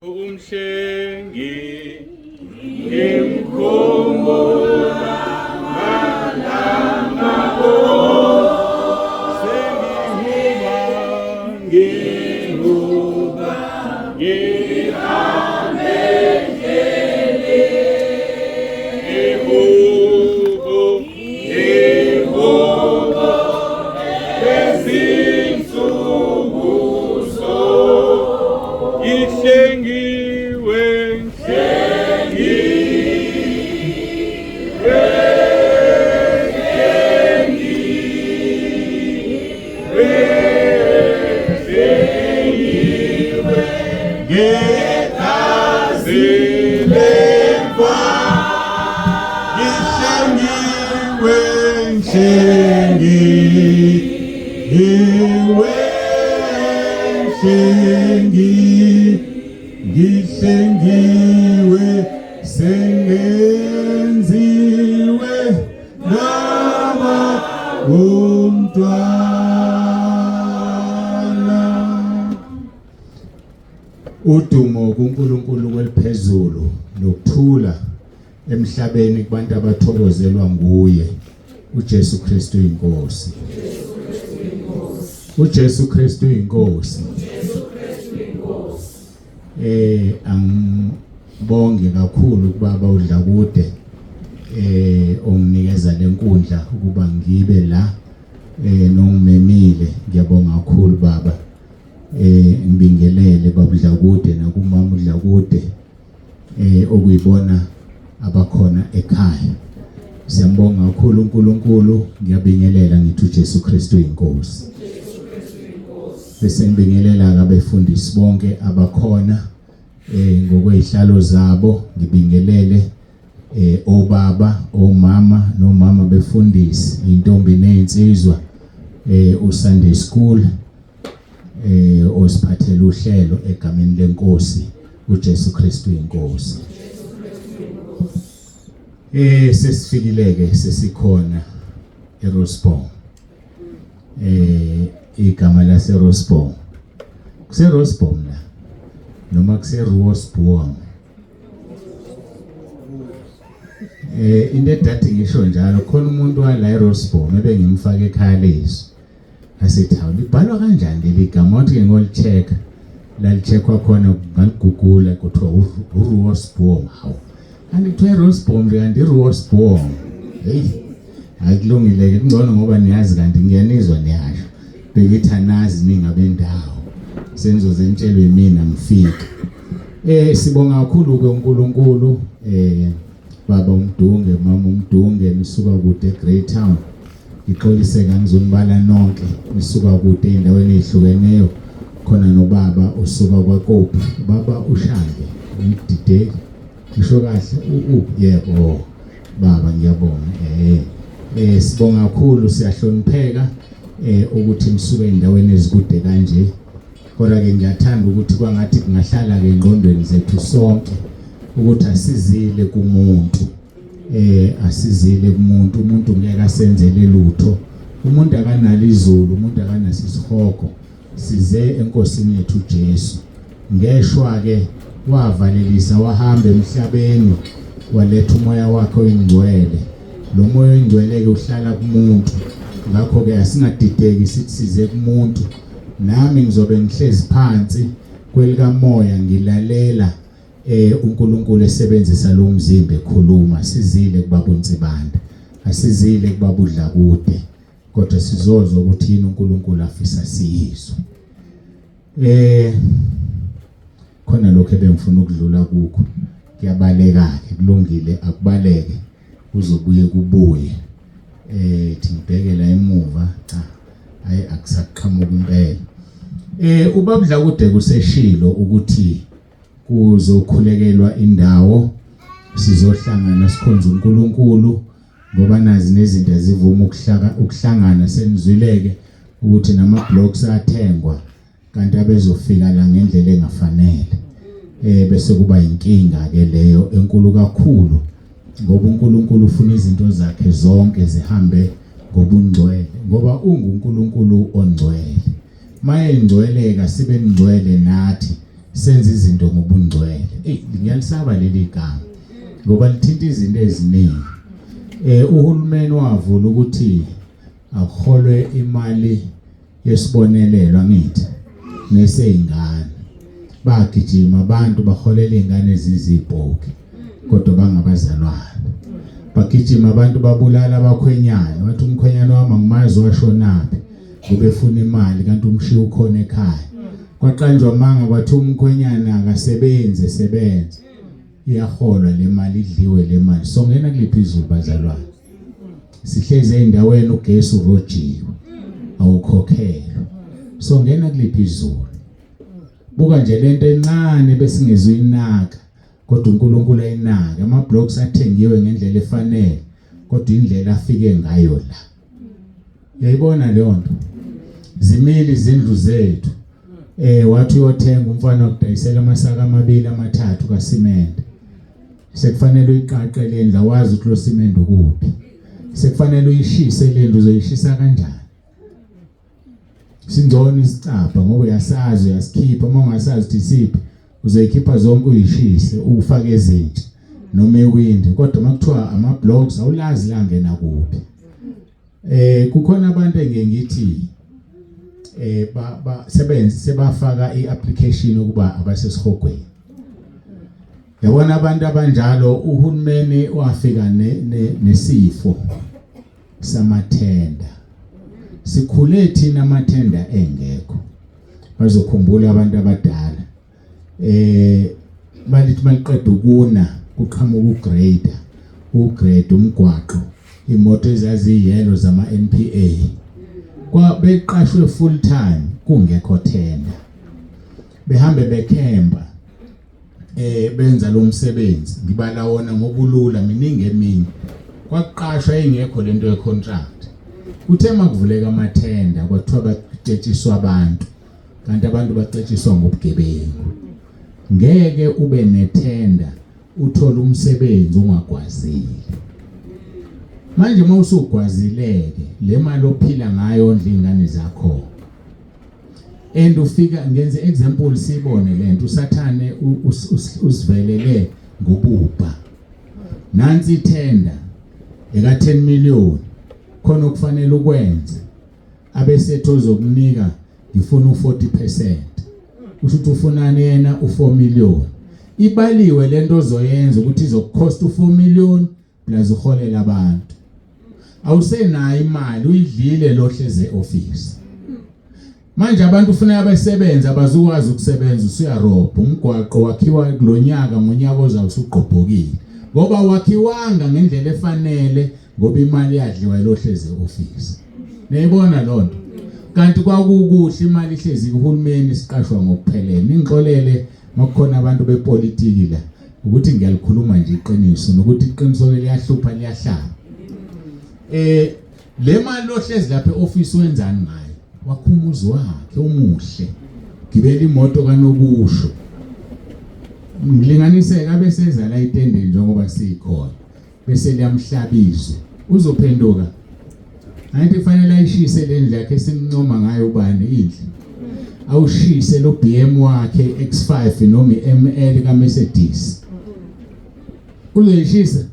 Umhlengi ngimkhumbula malanga sengihuba ngihuba ngihambe ihubo ihubo lezinsuku ihlengiwe hlengiwe hlengiwe hlengiwe ngegazi lemvana ngihlengiwe ngihlengiwe hlengi ngihlengiwe sengenziwe ngaba umntwana. Udumo kuNkulunkulu kweliphezulu nokuthula emhlabeni kubantu abathokozelwa nguye uJesu Kristu inkosi. uJesu Kristu inkosi. Angibonge kakhulu kubaba uDlakude onginikeza lenkundla ukuba ngibe la nongimemile. Ngiyabonga kakhulu baba. Ngibingelele baba uDlakude nakumama uDlakude okuyibona abakhona ekhaya. Siyambonga kakhulu uNkulunkulu, ngiyabingelela ngithi uJesu Kristu inkosi. Bese ngibingelela abefundisi bonke abakhona ngokwezihlalo zabo, ngibingelele obaba, omama nomama befundisi, intombi nezinsizwa, uSunday School osiphathela uhlelo egameni lenkosi uJesu Kristu inkosi. Sesifikile ke, sesikhona eRoosboom. Igama lase Roosboom. Kuse Roosboom la noma kuse Roosboom. Into edade ngisho njalo khona umuntu wala eRoosboom ebengimfaka ekhaya lezwi. Asithi hawu libhalwa kanjani leli gama, wathi ke ngolicheck lalicheckwa khona ngaligugula kuthiwa uRoosboom. Hawu kanti kuthiwa iRoosboom nje kanti iRoosboom. Hey, hayi kulungile ke, kungcono ngoba niyazi kanti ngiyanizwa niyasho. Bekithi anazi ningabendawo. Senizoze nitshelwe yimina ngifika. Sibonga kakhulu ke uNkulunkulu, baba uMdunge, mama uMdunge, nisuka kude eGreytown. Ngixolise ngangizonibala nonke, nisuka kude endaweni ezihlukeneyo. Khona nobaba usuka kwaKopi, baba uShange, ngidideki ngisho kahle u yebo baba ngiyabonga. Sibonga kakhulu, siyahlonipheka ukuthi nisuke endaweni ezikude kanje. Kodwa ke ngiyathanda ukuthi kwangathi kungahlala ke engqondweni zethu sonke ukuthi asizile kumuntu, asizile kumuntu. Umuntu ngeke asenzele lutho, umuntu akanalo izulu, umuntu akanaso isihogo. Size enkosini yethu Jesu. Ngeshwa ke wavalelisa, wahamba emhlabeni, waletha umoya wakhe oyingcwele. Lo moya oyingcwele ke uhlala kumuntu, ngakho ke asingadideki sithi size kumuntu. Nami ngizobe ngihlezi phansi kwelikamoya ngilalela uNkulunkulu esebenzisa lo mzimba ekhuluma. Sizile kubaba uNsibanda, asizile kubaba uDlakude, kodwa sizozwa ukuthi yini uNkulunkulu afisa siyizwe. Khona lokho ebengifuna ukudlula kukho, kuyabaleka ke, kulungile akubaleke, kuzobuye kubuye. Thi ngibheke la emuva, cha hayi akusaqhamuka impela. Ubaba uDlakude kuseshilo ukuthi kuzokhulekelwa indawo, sizohlangana sikhonze uNkulunkulu, ngoba nazi nezinto ezivuma ukuhlangana. Senizwileke ukuthi nama blocks athengwa kanti abezofika la ngendlela engafanele, bese kuba inkinga ke leyo enkulu kakhulu, ngoba uNkulunkulu ufuna izinto zakhe zonke zihambe ngobungcwele, ngoba unguNkulunkulu ongcwele. Maye ngcweleka sibe ngcwele nathi, senze izinto ngobungcwele. Ngiyalisaba leli gama ngoba lithinta izinto eziningi. Uhulumeni wavula ukuthi akuholwe imali yesibonelelo angithi neseyingane bagijima abantu baholela izingane ezizibhoki kodwa bangabazalwane bagijima abantu babulala abakhwenyana wathi umkhwenyana wami angimazi washonaphi ngoba efuna imali kanti umshiya ukhona ekhaya kwaqanjwa amanga kwathi umkhwenyana akasebenzi esebenza iyaholwa le mali idliwe le mali songena kuliphi izulu bazalwane sihlezi endaweni ugesi urojiwe awukhokhelwa songena kuliphi izulu buka nje lento encane besingezuyinaka kodwa uNkulunkulu ayinaka ama blocks athengiwe ngendlela efanele kodwa indlela afike ngayo la uyayibona leyo nto zimile izindlu zethu wathi uyothenga umfana wakudayisela amasaka amabili amathathu kasimende sekufanele uyiqaqe le ndlu awazi ukuthi lo simende ukuphi sekufanele uyishise le ndlu uzoyishisa kanjani singcono isicabha ngoba uyasazi uyasikhipha uma ungasazi ukuthi isiphi uzoyikhipha zonke uyishise ufake ezintsha noma ewindi kodwa makuthiwa ama blocks awulazi la ngena kuphi kukhona abantu engeke ngithi ba sebenze sebafaka iapplication ukuba abasesihogweni yabona abantu abanjalo uhulumeni wafika nesifo samathenda sikhule thina amathenda engekho bazokhumbula abantu abadala malithi maliqeda ukuna kuqhamuka ugrader ugrade umgwaqo imoto ezaziyelo zama NPA kwa beqashwe full time kungekho tender behambe bekhemba benza lo msebenzi ngibala wona ngobulula miningi eminye kwaqashwa ingekho lento ye contract kuthe makuvuleka amathenda kwathiwa bacetshiswa abantu kanti abantu bacetshiswa ngobugebengu ngeke ube nethenda uthola umsebenzi ungagwazile manje uma usugwazileke le mali ophila ngayo ondla ingane zakho and ufika ngenze example sibone lento usathane usivelele ngobubha nansi ithenda eka 10 million khona okufanele ukwenze abesethu ozokunika ngifuna u40% usho ukuthi ufunani yena u4 million ibaliwe lento ozoyenza ukuthi izokucost u4 million plus uholela abantu awusenayo imali uyidlile lohleze office manje abantu ufuna abasebenza abazukwazi ukusebenza usuyarobha umgwaqo wakhiwa kulonyaka ngonyaka ozayo usugqobhokile ngoba wakhiwanga ngendlela efanele ngoba imali yadliwa lohleze office niyibona lonto kanti kwakukuhle imali ihlezi kuhulumeni siqashwa ngokuphelele ningixolele makukhona abantu bepolitiki la ukuthi ngiyalikhuluma nje iqiniso nokuthi iqiniso liyahlupha liyahlaba le mali lohlezi lapha eoffice wenzani ngayo wakhumuzi wakhe umuhle gibela imoto kanokusho ngilinganiseka abeseza la itende njengoba sikhona bese liyamhlabizwe uzophenduka angithi kufanele ayishise le ndlu yakhe esimncoma ngayo ubani indlu awushise lo BM wakhe X5 noma iML kaMercedes uzoyishisa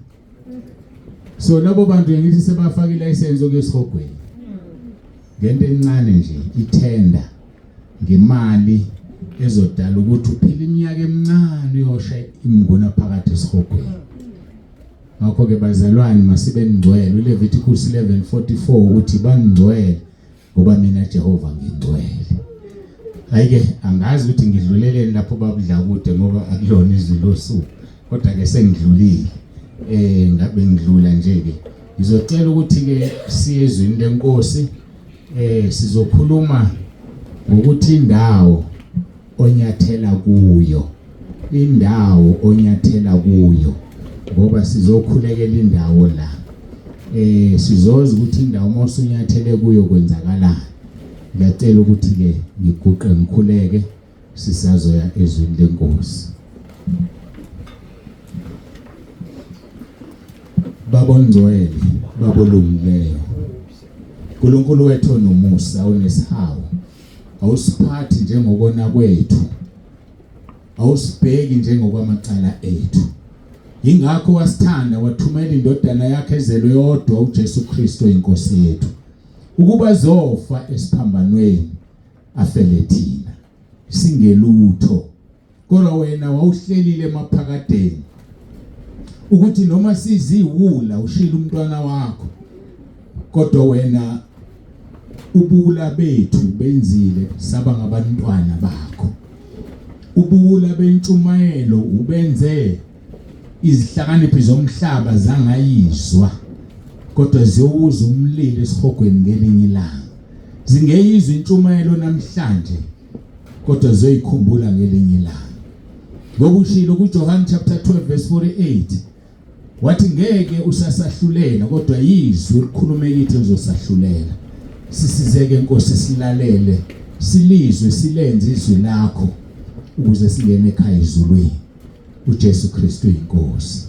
so labo bantu ngithi sebafaka ilicense okuyesihogweni ngento encane nje ithenda ngemali ezodala ukuthi uphile iminyaka emincane uyosha imnguna phakathi esihogweni ngakho ke bazalwane masibe ngcwele uLeviticus 11:44 uthi bangcwele ngoba mina Jehova ngingcwele hayi-ke angazi ukuthi ngidluleleni lapho babudla kude ngoba akulona izwi losuku kodwa ke sengidlulile ngabe ngidlula nje ke ngizocela ukuthi ke siye ezwini lenkosi sizokhuluma ngokuthi indawo onyathela kuyo indawo onyathela kuyo ngoba sizokhulekela indawo la sizoza ukuthi indawo uma usunyathele kuyo kwenzakalani ngiyacela ukuthi ke ngiguqe ngikhuleke sisazoya ezwini lenkosi Baba ongcwele Baba olungileyo uNkulunkulu wethu onomusa onesihawu awusiphathi njengokona kwethu Awusibheki njengokwamacala ethu. Yingakho wasithanda wathumela indodana yakhe ezelwe yodwa uJesu Kristu inkosi yethu ukuba zofa esiphambanweni afele thina singelutho kodwa wena wawuhlelile emaphakadeni ukuthi noma siziwula ushila umntwana wakho kodwa wena ubuwula bethu benzile saba ngabantwana bakho ubuwula bentshumayelo ubenze izihlakaniphi zomhlaba zangayizwa kodwa ziyowuza umlilo esihogweni ngelinye ilanga zingeyizwa intshumayelo namhlanje kodwa ziyoyikhumbula ngelinye ilanga ngokushilo kuJohn chapter 12 verse 48 Wathi ngeke usasahlulela kodwa yizwi elikhulume kithi elizosahlulela. Sisizeke Nkosi silalele, silizwe silenze izwi lakho ukuze singene ekhaya ezulwini. uJesu Kristu inkosi.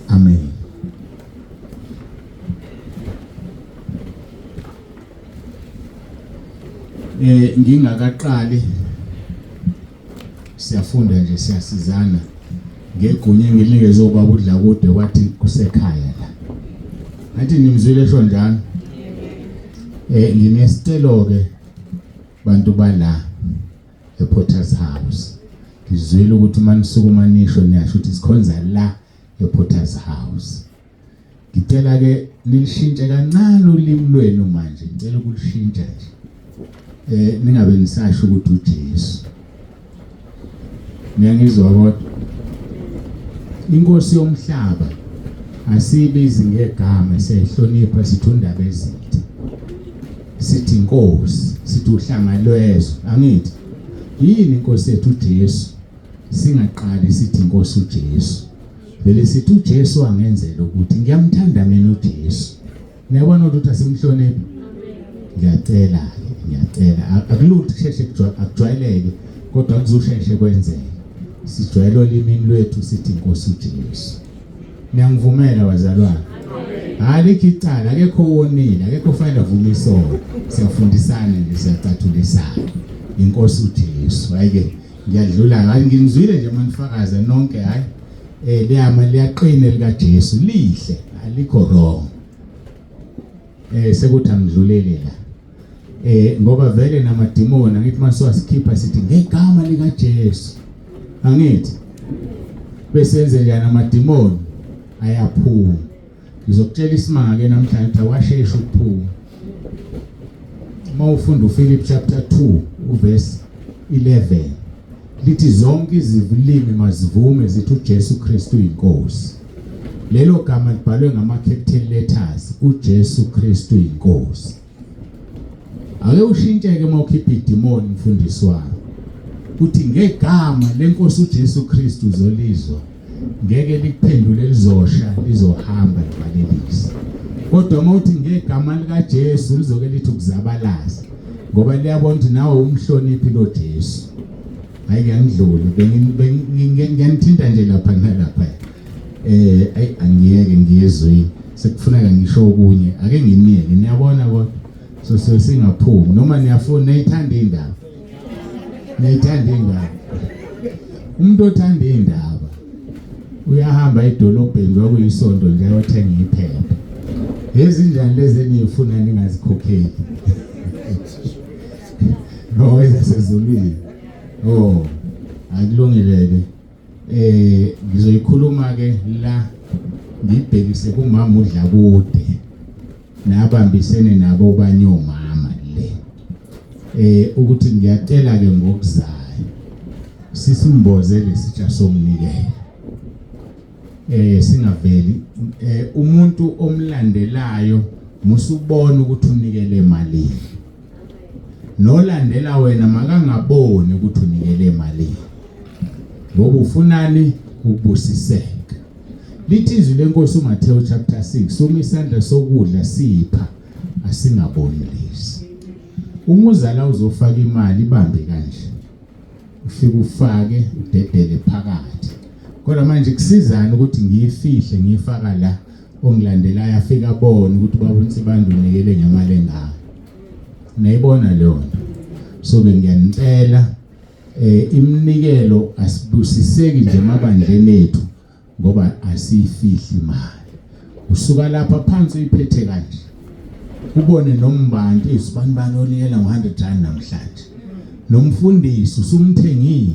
Amen. Eh ngingakaqali siyafunda nje siyasizana ngegunya engilinikeze ubaba uDlakude wathi kusekhaya la ngathi nimzwile esho njalo eh nginesicelo ke bantu bala ePorter's House ngizwile ukuthi uma nisukuma nisho niyasho ukuthi sikhonza la ePorter's House Ngicela ke nilishintshe kancane ulimi lwenu manje, ngicela ukulishintsha nje. Eh ningabe nisasho ukuthi uJesu. Niyangizwa kodwa? Inkosi yomhlaba asibizi ngegama siyayihlonipha sithi undaba ezitha. Sithi inkosi, sithi uhlanga lwezwe, angithi yini inkosi yethu uJesu? Singaqali sithi inkosi uJesu. Vele sithi uJesu angenzela ukuthi ngiyamthanda mina uJesu. Niyabona ukuthi asimhloniphi. Ngiyacela ngiyacela akulula kusheshe akujwayeleke kodwa kuzosheshe kwenzeke. Sijwayele olimini lwethu sithi inkosi uJesu. Niyangivumela bazalwane. Alikho icala akekho wonile akekho fanele avume isono. Siyafundisana nje siyacathulisana. Inkosi uJesu. Hayi-ke ngiyadlula hayi nginizwile nje manifakaza nonke hayi eh liyama liyaqina lika Jesu lihle alikho wrong eh sekuthi angidlulele la eh ngoba vele namadimoni angithi masiwasikhipha sithi ngegama lika Jesu angithi besenze njani amadimoni ayaphuma Ngizokutshela isimanga ke namhlanje ukuthi awasheshe ukuphuma. Uma ufunda uPhilip chapter 2 uverse 11 lithi zonke izilimi mazivume zithi uJesu Kristu inkosi. Lelo gama libhalwe ngama capital letters uJesu Kristu inkosi. Ake ushintsheke uma ukhipha idimoni mfundisi wami. Uthi ngegama lenkosi uJesu Kristu uzolizwa. Ngeke likuphendule lizosha lizohamba livalelise. Kodwa uma uthi ngegama likaJesu lizoke lithi ukuzabalaza ngoba liyabona ukuthi nawe umhloniphi lo Jesu. Hayi ngiyangidlula ngiyanithinta nje lapha nalapha. Eh ayi angiyeke ngiyezwe sekufuneka ngisho okunye ake nginiyeke niyabona kodwa so so singaphumi noma niyafuna niyithanda indaba niyithanda indaba umuntu othanda indaba uyahamba edolobheni kwakuyisonto nje ayothenga iphepha ezinjani lezi eniyifuna ningazikhokheli no ezasezulwini oh akulungile ke eh ngizoyikhuluma ke la ngibhekise kumama uDlakude nabambisene nabo banye omama le eh ukuthi ngiyacela ke ngokuzayo sisimboze lesitsha somnikelo eh singaveli eh umuntu omlandelayo musubona ukuthi unikele emalini nolandela wena makangaboni ukuthi unikele emalini ngoba ufunani ukubusiseka lithi izwi lenkosi uMathewu chapter 6 uma isandla sokudla sipha asingaboni lesi uma uzala uzofaka imali ibambe kanje ufike ufake udedele phakathi kodwa manje kusizana ukuthi ngiyifihle ngiyifaka la ongilandelayo afike abone ukuthi ubaba uNsibande unikele ngemali engaka nayibona leyo nto so ke ngiyanicela Iminikelo asibusiseki nje emabandleni ethu ngoba asiyifihli imali. Usuka lapha phansi uyiphethe kanje. Ubone nombantu izibani bani onikela ngo100 rand namhlanje. Nomfundisi usumthengile.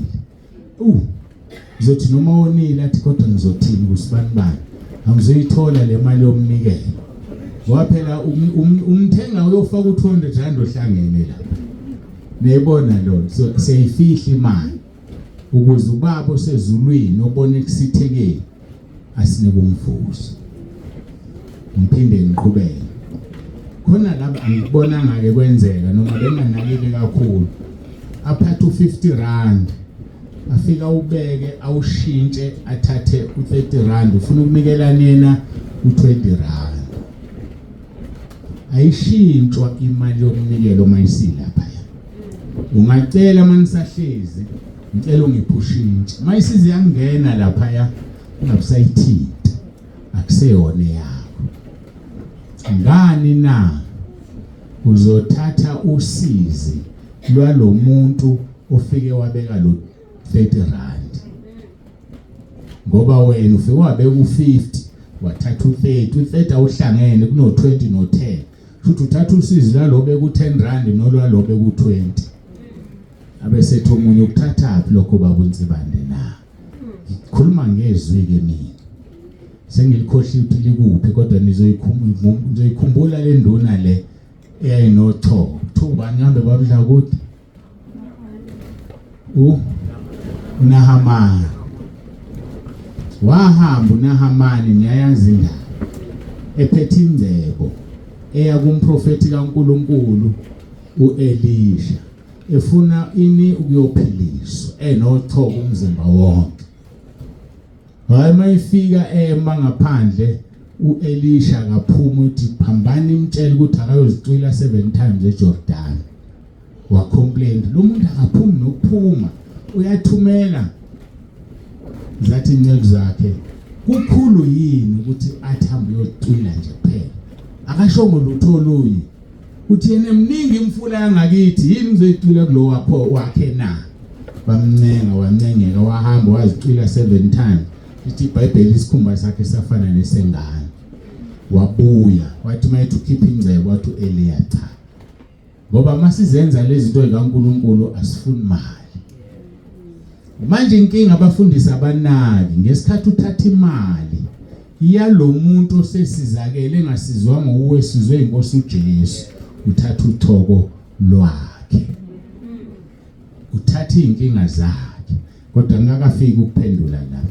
Uzothi noma wonile athi kodwa ngizothini kusibani bani. Angizoyithola le mali yomnikelo. Ngoba phela umthenga uyofaka u200 rand ohlangene lapha. Niyibona lo so siyayifihla imali ukuze ubaba osezulwini obona ekusithekeni asinike umvuzo. Ngiphinde ngiqhubeke. Khona laba angikubonanga ke kwenzeka noma benganakile kakhulu. Aphathe u50 rand afika ubeke awushintshe athathe u30 rand ufuna ukunikela nina u20 rand. Ayishintshwa imali yomnikelo mayisilapha. Ungacela manisahlezi ngicela ungiphushintshe. Mayisize yangena lapha ya ungabusayithinta. Akuseyona yakho. Ngani na? Uzothatha usizi lwalomuntu ofike wabeka lo 30 rand. Ngoba wena ufike wabeka u50 wathatha u30, u30 awuhlangene kuno 20 no 10. Futhi uthatha usizi lwalo beku 10 rand nolwalo beku 20. Abesethi omunye ukuthathaphi lokho baba uNsibande na? Ngikhuluma ngezwi ke mina. Sengilikhohliwe ukuthi likuphi kodwa nizoyikhumbula le nduna le eyayinochoko. Kuthiwa ubani hambe babudla kude? uNahamani. Wahamba uNahamani niyayazi indaba. Ephethe ingcebo eya kumprofeti kaNkuluNkulu uElisha efuna ini ukuyophiliswa enochoko umzimba wonke. Hayi mayifika ema ngaphandle uElisha akaphuma uthi phambani imtshela ukuthi akayozicwila 7 times eJordan. Wa complain lo muntu akaphumi nokuphuma uyathumela zathi inceku zakhe kukhulu yini ukuthi athi hambe uyocwila nje kuphela akashongo lutho olunye uthi yena mningi imfula yangakithi yini ngizoyicwila kulo wakho wakhe na bamncenga wancengeka wahamba wazicwila 7 times ithi iBhayibheli isikhumba sakhe safana nesengane wabuya wathi mayethi ukhipha ingcebo wathi uEliya cha ngoba masizenza lezi zinto zikaNkuluNkulu asifuni mali. Manje inkinga abafundisi abanaki ngesikhathi uthatha imali yalomuntu osesizakele engasizwanga uwe sizwe inkosi uJesu uthatha uthoko lwakhe uthatha izinkinga zakhe kodwa ngakafiki ukuphendula lapha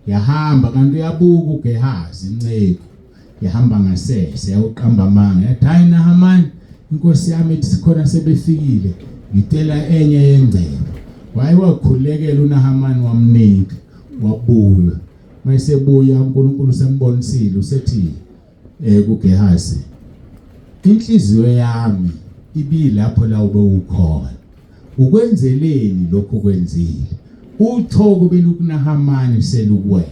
yahamba kanti uyabuka uGehazi inceku yahamba ngasese yawuqamba amanga yathi hayi Nahamani inkosi yami ithi sikhona sebefikile ngicela enye yengcebo waye wakhulekela uNahamani wamnika wabuya mayesebuya uNkulunkulu sembonisile usethi kuGehazi inhliziyo yami ibilapho la ube ukhona ukwenzeleni lokho kwenzile uthoko belukunahamani selukuwena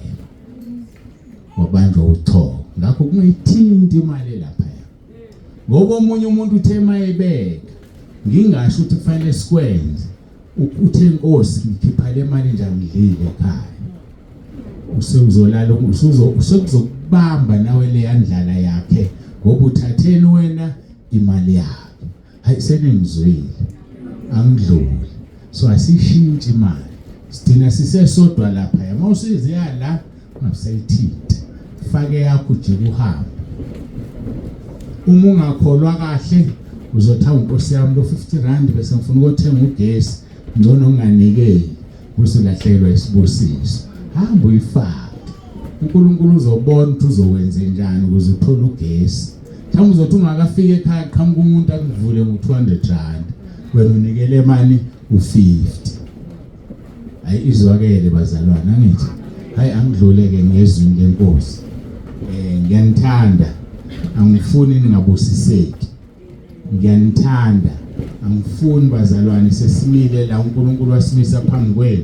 wabanjwa uthoko ngakho kungayithinti imali lapha ngoba omunye umuntu uthe mayebeka ngingasho ukuthi kufanele sikwenze uthe inkosi ngikhipha le mali nje angidlile ekhaya usuzolala usekuzokubamba nawe le yandlala yakhe ngoba uthatheni wena imali yakhe hayi seningizwile angidluli so asishintshi imali sigcina sisesodwa lapha yama usiziya la ungasayithinta fake yakho ujike uhambe uma ungakholwa kahle uzothi awu nkosi yami lo 50 rand bese ngifuna ukuthenga ugesi ngcono unganikeli usulahlekelwa isibusiso hamba uyifake uNkulunkulu uzobona ukuthi uzowenza njani ukuze uthole ugesi mhlawumbe uzothi ungakafika ekhaya qhamuka umuntu akuvule ngo-200 rand wena unikele mani u-50 hayi izwakele bazalwane angithi hayi angidlule ke ngezwini lenkosi ngiyanithanda angifuni ningabusiseki ngiyanithanda angifuni bazalwane sesimile la uNkulunkulu wasimisa phambi kwenu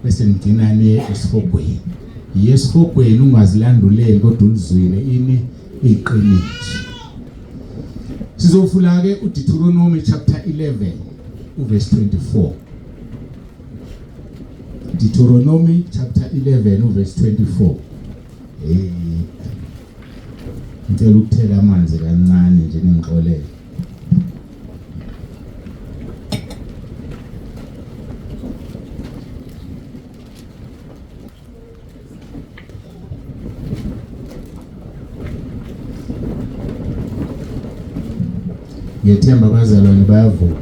bese nigcina niye esihogweni yiye esihogweni ungazilanduleli kodwa ulizwile ini iqiniso sizofula ke uDeuteronomy chapter 11 uverse 24. Deuteronomy chapter 11 uverse 24. Hey. Ngicela ukuthela amanzi kancane nje ningixolele. Ngiyethemba abazalwane bayavuka.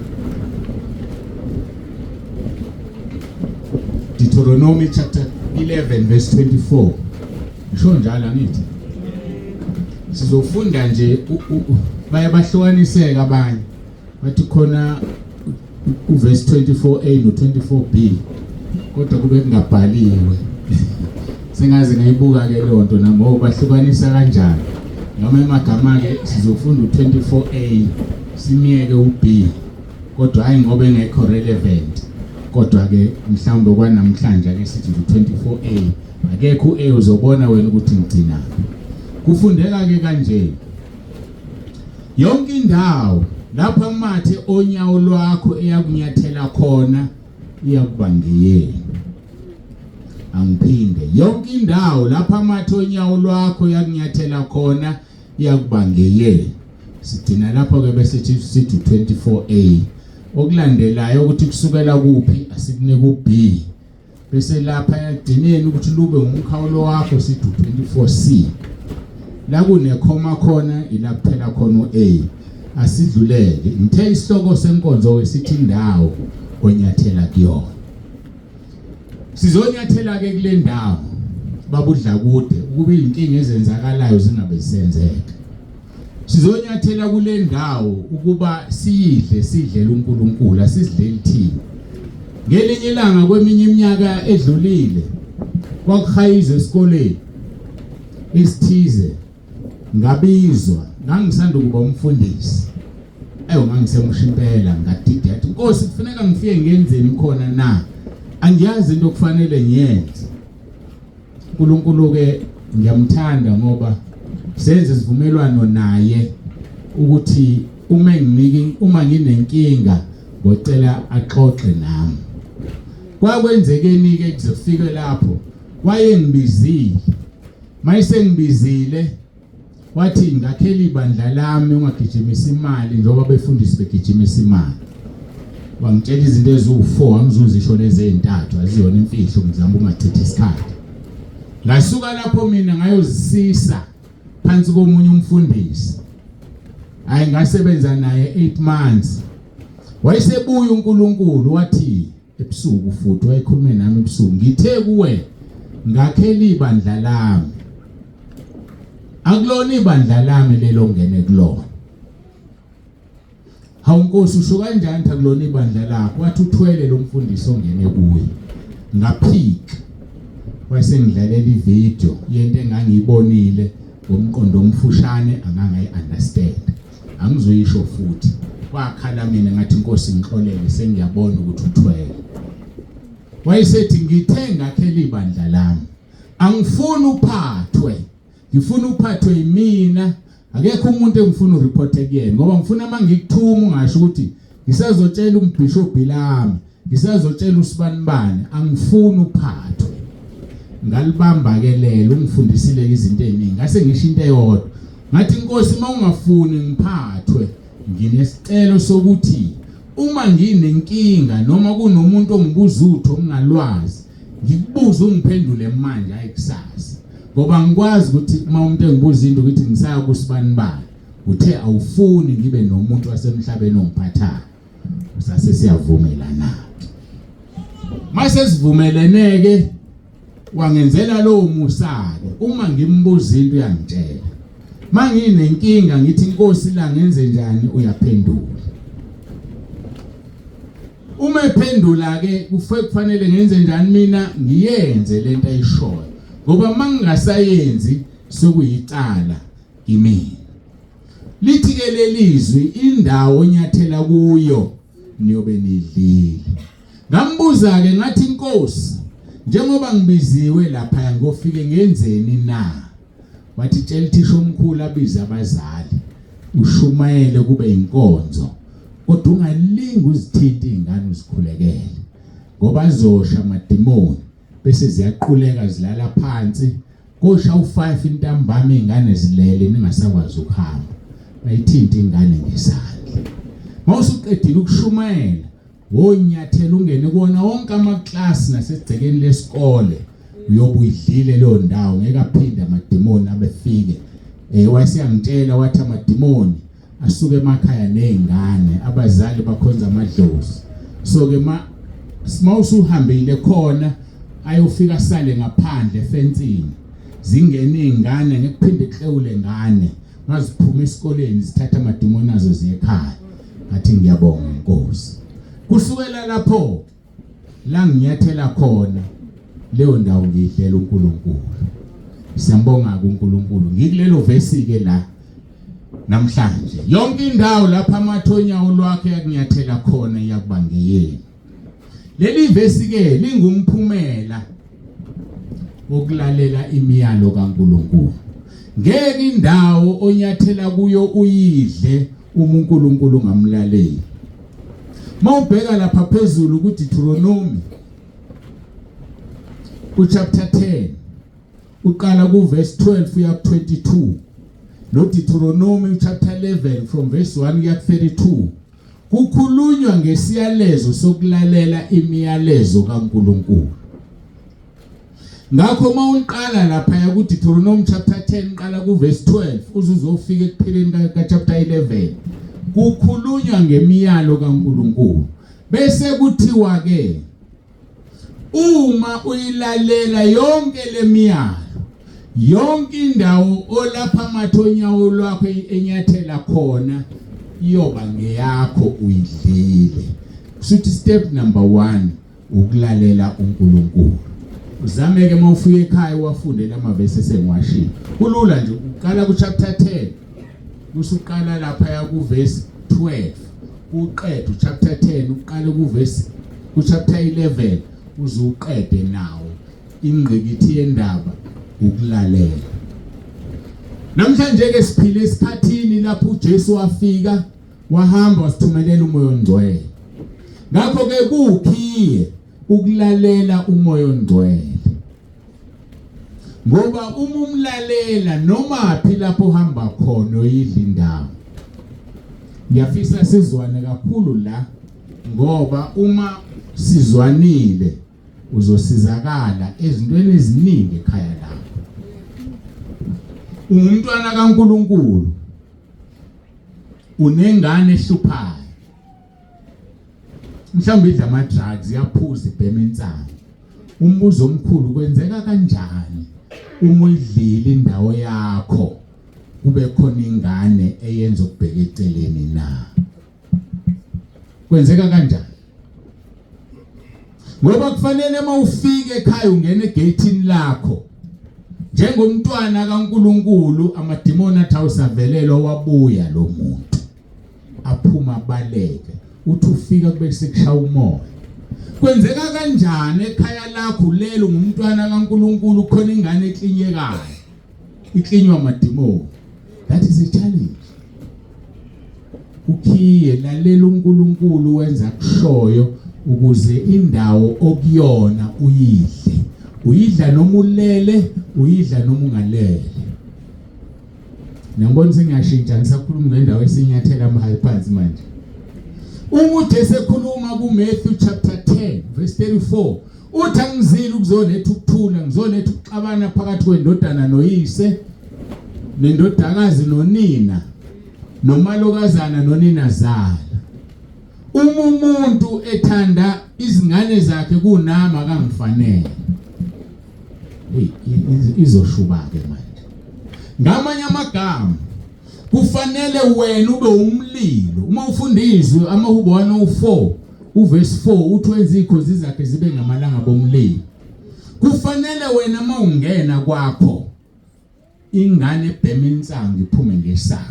Deuteronomy chapter 11 verse 24. Ngisho njalo angithi? Sizofunda nje baye bahlukaniseka abanye. Bathi khona uverse 24a no 24b kodwa kube kungabhaliwe sengaze ngayibuka ke leyo nto nami oh bahlukanisa kanjani noma emagama ke sizofunda u24a simyeke uB kodwa hayi ngoba engekho relevant kodwa ke mhlawumbe kwanamhlanje ake sithi u24a akekho uA uzobona wena ukuthi ngigcinaphi kufundeka ke kanje Yonke indawo lapho amathe onyawo lwakho eyakunyathela khona iyakuba ngeyenu. Angiphinde, yonke indawo lapho amathe onyawo lwakho eyakunyathela khona iyakuba ngeyenu. Sigcina lapho ke bese sithi 24A. Okulandelayo ukuthi kusukela kuphi asikunike uB. Bese lapha ekugcineni ukuthi lube ngumkhawulo wakho sithi 24C. La kunekhoma khona ila kuphela khona uA. Asidluleke. Ngithe isihloko senkonzo esithi indawo onyathela kuyona. Sizonyathela ke kule ndawo babudla kude ukuba izinkinga ezenzakalayo zingabe zisenzeka. Sizonyathela kule ndawo ukuba siyidle sidlele uNkulunkulu asizidleli thina. Ngelinye ilanga kweminye iminyaka edlulile kwakuhayizwe esikoleni esithize ngabizwa ngangisanda ukuba umfundisi. Ayo ngangisemusha impela ngadida yathi Nkosi kufuneka ngifike ngenzeni khona na? Angiyazi into okufanele ngiyenze. uNkulunkulu ke ngiyamthanda ngoba senze isivumelwano naye ukuthi uma enginiki uma nginenkinga ngocela axoxe nami. Kwakwenzekeni ke kuze kufike lapho wayengibizile mayisengibizile wathi ngakhela ibandla lami ungagijimisa imali njengoba befundisi begijimisa imali wangitshela izinto eziwu-4 angizuzisho lezi ezintathu aziyona imfihlo ngizama ukungachithi isikhathi ngasuka lapho mina ngayozisisa phansi komunye umfundisi hayi ngasebenza naye 8 months wayesebuya uNkulunkulu wathi ebusuku futhi wayekhulume nami ebusuku ngithe kuwe ngakhela ibandla lami akulona ibandla lami lelo ngene kulona hawu nkosi usho kanjani ukuthi akulona ibandla lakho wathi uthwele lo mfundisi ongene kuye ngaphika wayesengidlalela ivideo yento engangiyibonile ngomqondo omfushane angangayi understand angizoyisho futhi kwakhala mina ngathi inkosi ngixolele sengiyabona ukuthi uthwele wayesethi ngithe ngakhela ibandla lami angifuni uphathwe ngifuna uphathwe yimina akekho umuntu engifuna ureporte kuyena ngoba ngifuna uma ngikuthuma ungasho ukuthi ngisazotshela umbhishobhi lami ngisazotshela usibanibani angifuni uphathwe ngalibamba ke lelo ungifundisile izinto eziningi ngase ngisho into eyodwa ngathi inkosi uma ungafuni ngiphathwe nginesicelo sokuthi uma nginenkinga noma kunomuntu ongibuza utho ongalwazi ngikubuze ungiphendule manje hayi kusasa ngoba ngikwazi ukuthi uma umuntu engibuza into ukuthi ngisaya kusibanibani uthe awufuni ngibe nomuntu wasemhlabeni ongiphathayo sase siyavumelana mase sivumelene ke wangenzela lowo musa ke uma ngimbuza into uyangitshela manginenkinga ngithi inkosi la ngenze njani uyaphendula uma ephendula ke kufanele ngenze njani mina ngiyenze lento ayishoyo ngoba mangingasayenzi sekuyicala kimina Lithi ke lelizwi indawo onyathela kuyo niyobe nidlile. Ngambuza ke ngathi inkosi njengoba ngibiziwe lapha ngofike ngenzeni na? Wathi tshela uthisha omkhulu abize abazali ushumayele kube inkonzo kodwa ungalingi uzithinte izingane uzikhulekele ngoba azosha amadimoni. Bese ziyaquleka zilala phansi. Kosha u5 intambama izingane zilele ningasakwazi ukuhamba. Bayithinta ingane ngesandla. Mawusuqedile ukushumayela wonyathela ungene kuwona wonke amaklasi nasegcekeni lesikole uyobe uyidlile leyo ndawo ngeke aphinde amadimoni abefike. Wayeseyangitshela wathi amadimoni asuke emakhaya nezingane, abazali bakhonza amadlozi. So ke ma usuhambile khona ayofika sale ngaphandle efensini, zingene izingane ngekuphinde kuhlewule ngane, maziphuma esikoleni zithatha amadimoni azo ziye ekhaya. Ngathi ngiyabonga Nkosi. Kusukela lapho la nginyathela khona leyo ndawo ngiyidlela uNkulunkulu. Siyambonga kuNkulunkulu. Ngikulelo vesi ke la namhlanje. Yonke indawo lapha amathonyawo lwakhe yakunyathela khona iyakuba ngeyenu. Leli vesi ke lingumphumela wokulalela imiyalo kaNkulunkulu. Ngeke indawo onyathela kuyo uyidle uma uNkulunkulu ungamlaleli. Mawubheka lapha phezulu kuDeuteronomy kuchapter 10 uqala kuverse 12 uya ku 22 no Deuteronomy chapter 11 from verse 1 kuya ku 32 kukhulunywa ngesiyalezo sokulalela imiyalezo kaNkulunkulu. Ngakho uma uqala lapha ku Deuteronomy chapter 10 qala ku verse 12 uze uzofika ekupheleni ka chapter 11 kukhulunywa ngemiyalo kaNkulunkulu. Bese kuthiwa ke uma uyilalela yonke lemiyalo, yonke indawo olapha amathonyawo lwakho enyathela khona iyoba ngeyakho, uyidlile. Kushuthi step number 1 ukulalela uNkulunkulu. Uzame ke mawufika ekhaya uwafunde lamavesi esengiwashilo. Kulula nje, uqala ku chapter 10 usuqala lapha ya ku verse 12 uqede chapter 10 uqale ku verse ku chapter 11 uzuqede nawo. Ingqikithi yendaba ukulalela. Namhlanje ke siphile esikhathini lapho uJesu wafika wahamba wasithumelela uMoya oNgcwele. Ngakho ke kukhiye ukulalela uMoya oNgcwele, ngoba uma umlalela noma phi lapho uhamba khona uyidla indawo. Ngiyafisa sizwane kakhulu la, ngoba uma sizwanile uzosizakala ezintweni eziningi ekhaya lakho. Ungumntwana kaNkulunkulu, unengane ehluphayo, mhlawumbe idla ama drugs, iyaphuza, ibhema insangu. Umbuzo omkhulu, kwenzeka kanjani uma uyidlile indawo yakho kube khona ingane eyenza ukubheka eceleni na? Kwenzeka kanjani? Ngoba kufanele uma ufika ekhaya ungene egate lakho njengomntwana kaNkulunkulu, amadimoni athi awusavelelwa wabuya lo muntu, aphuma baleke, uthi ufika kube sekushaya umoya. Kwenzeka kanjani ekhaya lakho lelo ngumntwana kaNkulunkulu khona ingane eklinyekayo iklinywa amadimoni? That is a challenge. Ukhiye, lalela uNkulunkulu wenza kushoyo ukuze indawo okuyona uyidle. Uyidla noma ulele, uyidla noma ungalele. Nangibona sengiyashintsha ngisakhuluma ngendawo esinyathela amahayi phansi manje. Uma uJesu ekhuluma kuMatthew chapter 10 verse 34 uthi angizile ukuzoletha ukuthula, ngizoletha ukuxabana phakathi kwendodana noyise, nendodakazi nonina, nomalokazana noninazala. Uma umuntu ethanda izingane zakhe kunami akangifanele. Hey, izoshuba ke manje. Ngamanye amagama kufanele wena ube umlilo. Uma ufunda izwi amaHubo 104 uverse 4 uthi wenza izikhozi zakhe zibe ngamalanga bomlilo. Kufanele wena mawungena kwakho ingane ebhema insangu iphume ngesango.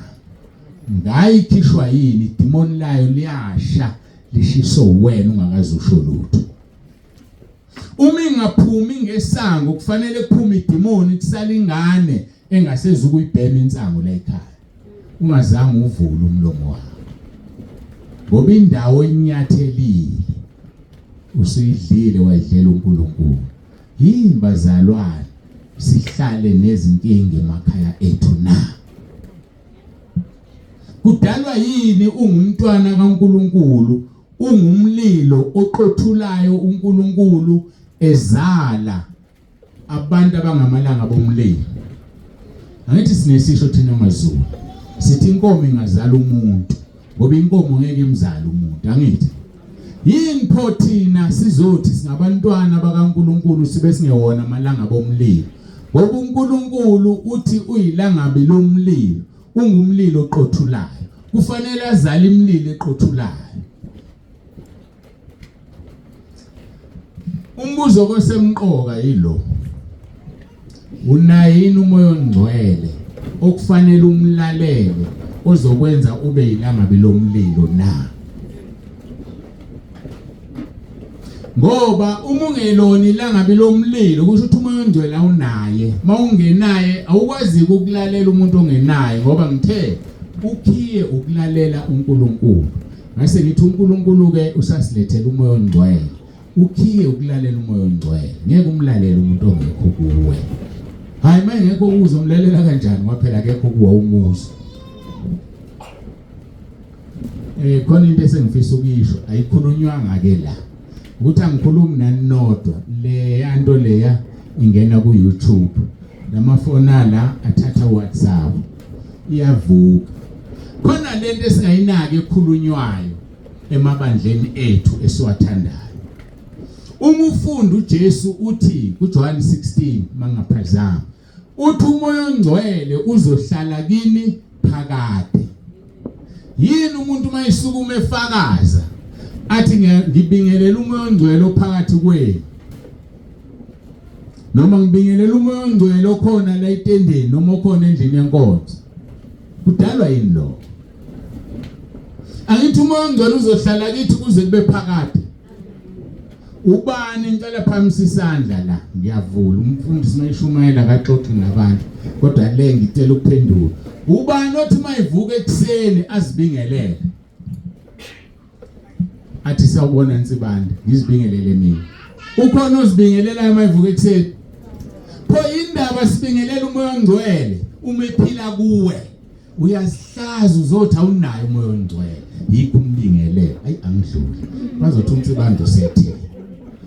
Ngayikhishwa yini idimoni layo liyasha lishiso wena ungakaze usho lutho. Uma ingaphumi ngesango kufanele kuphume idimoni kusala ingane engasezi ukuyibhema insangu la ekhaya. Ungazange uvule umlomo wakho. Ngoba indawo inyathelile usuyidlile wayidlela uNkulunkulu. Yini bazalwane sihlale nezinkinga emakhaya ethu na? Kudalwa yini ungumntwana kaNkuluNkulu, ungumlilo oqothulayo uNkulunkulu ezala abantu abangamalanga bomlilo? Angithi sinesisho thina maZulu sithi inkomo ingazala umuntu, ngoba inkomo ngeke imzale umuntu, angithi? Yini pho thina sizothi singabantwana bakaNkuluNkulu sibe singewona amalanga bomlilo? Ngoba uNkulunkulu uthi uyilangabi lomlilo, ungumlilo oqothulayo. Kufanele azale imililo eqothulayo. Umbuzo kosemqoka yilo. Unaye yini umoya ongcwele okufanele umlalele ozokwenza ube yilangabi lomlilo na? Ngoba uma ungelona ilangabi lomlilo kusho ukuthi umoya ongcwele awunaye. Mawungenaye awukwazi ukulalela umuntu ongenaye ngoba ngithe ukhiye ukulalela uNkulunkulu. Ngase ngithi uNkulunkulu ke usasilethela umoya ongcwele. Ukhiye ukulalela umoya ongcwele. Ngeke umlalele umuntu ongekho kuwe. Hayi uma engekho kuwe uzomlalela kanjani ngoba phela akekho kuwe umuzwa. Eh khona into esengifisa ukuyisho ayikhulunywanga ke la. Ukuthi angikhulumi nani nodwa le yanto leya ingena ku YouTube. Lamafoni ala athatha WhatsApp. Iyavuka. Khona lento esingayinaki ekhulunywayo emabandleni ethu esiwathandayo. Uma ufunda uJesu uthi kuJohn 16 mangaphazama uthi umoya ongcwele uzohlala kini phakade. Yini umuntu mayisukuma efakaza athi ngibingelela umoya ongcwele ophakathi kwenu noma ngibingelela umoya ongcwele okhona la etendeni noma okhona endlini yenkonzo, kudalwa yini lokho? Angithi umoya ongcwele uzohlala kithi kuze kube phakade. Ubani ngicela phamisa isandla la ngiyavula umfundisi mayishumayela akaxoxi nabantu kodwa le ngicela ukuphendula. Ubani othi mayivuka ekuseni azibingelele? Athi sawubona Nsibande ngizibingelele mina. Ukhona ozibingelelayo mayivuka ekuseni? Pho indaba sibingelela umoya ongcwele uma ephila kuwe. Uyazihlaza uzothi awunayo umoya ongcwele. Yikho umbingelele. Ayi angidluli. Bazothi uNsibande usethe.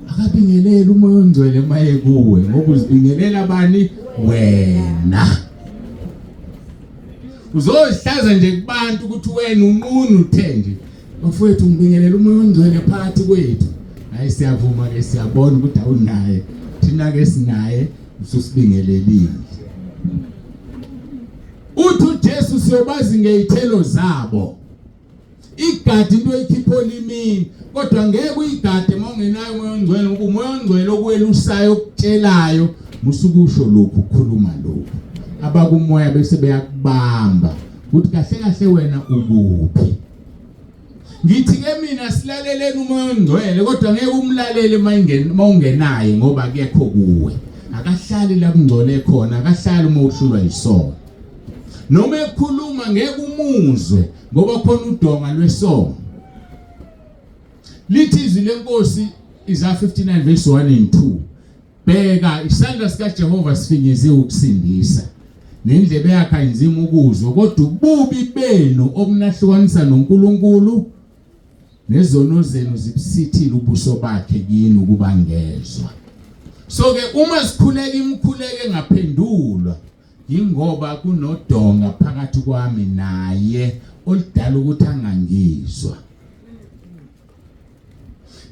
Akabingelele umoya ongcwele maye kuwe ngoba uzibingelela bani wena. Uzozihlaza nje kubantu ukuthi wena unqunu uthe nje. Bafowethu ngibingelela umoya ongcwele phakathi kwethu. Hayi siyavuma ke siyabona ukuthi awunaye. Thina ke sinaye ususibingelelile. Uthi uJesu siyobazi ngezithelo zabo. Igadi into eyikhipha olimini kodwa ngeke uyigade uma ungenayo umoya ongcwele ngoba umoya ongcwele okwelusayo okutshelayo musukusho lokhu ukhuluma lokhu. Abakumoya bese beyakubamba ukuthi kahle kahle wena ukuphi. Ngithi ke mina silaleleni umoya ongcwele kodwa ngeke umlalele mawungenaye ngoba akekho kuwe. Akahlali la kungcole khona, akahlali uma uhlulwa yisono. Noma ekhuluma ngeke umuzwe ngoba khona udonga lwesono. Lithi izwi lenkosi Isaiah 59 verse 1 and 2. Bheka isandla sikaJehova sifinyeziwe ukusindisa. Nendlebe yakhe ayinzima ukuzwa kodwa ububi benu obunahlukanisa noNkulunkulu nezono zenu zibusithile ubuso bakhe kini ukuba ngezwa. So ke uma sikhuleka imikhuleko engaphendulwa yingoba kunodonga phakathi kwami naye oludala ukuthi angangizwa.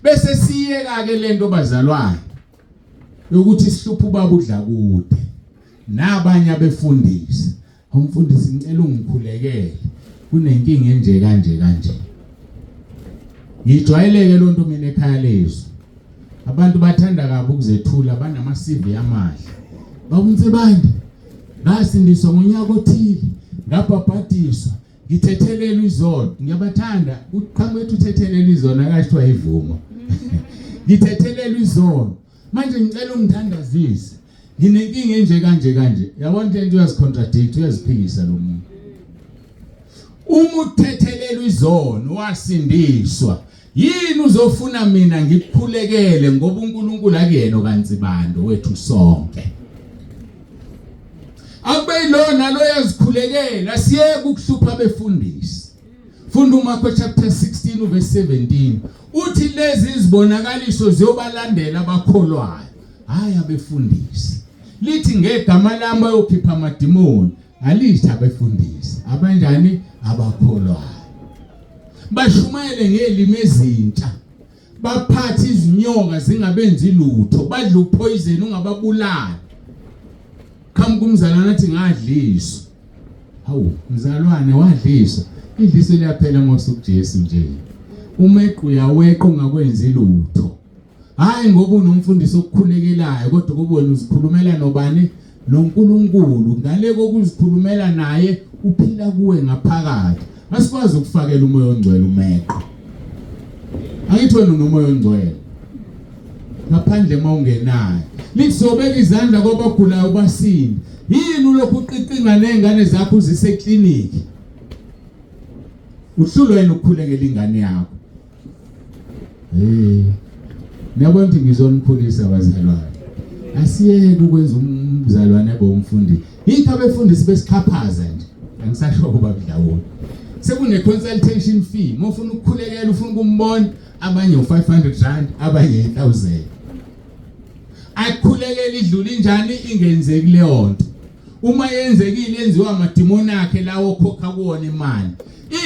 Bese siyeka ke lento bazalwane yokuthi sihluphe ubaba udla kude nabanye abefundisi. Umfundisi ngicela ungikhulekele kunenkinga enje kanje kanje. Ngijwayeleke lonto mina ekhaya lezwi. Abantu bathanda kabi ukuzethula banama CV amahle. Bakunsibande ngasindiswa ngonyaka othile ngabhabhadiswa ngithethelelwa izono ngiyabathanda uqhamuka ethi uthethelelwa izono akasho ayivuma ngithethelelwa izono manje ngicela ungithandazise nginenkinga enje kanje kanje yabona into uyazicontradict uyaziphikisa lo muntu uma uthethelelwa izono wasindiswa. Yini uzofuna mina ngikukhulekele ngoba uNkulunkulu akuyena okaNsibande wethu sonke. Akube yilona lo yazikhulekela siyeke ukuhlupha abefundisi. Funda uMarko chapter 16 verse 17. Uthi lezi izibonakaliso ziyobalandela abakholwayo, hayi abefundisi. Lithi ngegama lami bayokhipha amadimoni, alithi abefundisi. Abanjani? Abakholwayo. Bashumayele ngelimi ezintsha. Baphathe izinyoka zingabenzi lutho, badla upoison ungababulali. Qhamuka umzalwane athi ngadliswa. Hawu, mzalwane wadliswa. Idliso liyaphela ngosuku Jesu nje. Umequ uyaweqa ungakwenzi lutho. Hayi ngoba unomfundisi okukhulekelayo kodwa kuba wena uzikhulumela nobani noNkulunkulu ngale kokuzikhulumela naye uphila kuwe ngaphakathi. Asikwazi ukufakela umoya ongcwele umeqo. Angithi wena unomoya ongcwele. Ngaphandle uma ungenayo. Lithi sobeka izandla kwabagulayo basinde. Yini ulokhu uqiqinga nezingane zakho uzise eclinic? Uhlulwa yini ukukhulekela ingane yakho? Hey. Niyabona ukuthi ngizonikhulisa bazalwane. Asiyeke ukwenza umzalwane abe umfundi. Yikho abefundisi besixhaphaza nje. Angisasho kuba kudlawona. Sekune consultation fee. Uma ufuna ukukhulekela ufuna ukumbona abanye u500 rand abanye 1000. Akhulekela idlula injani ingenzeki leyo nto. Uma yenzekile yenziwa amadimoni akhe lawo okhokha kuwona imali.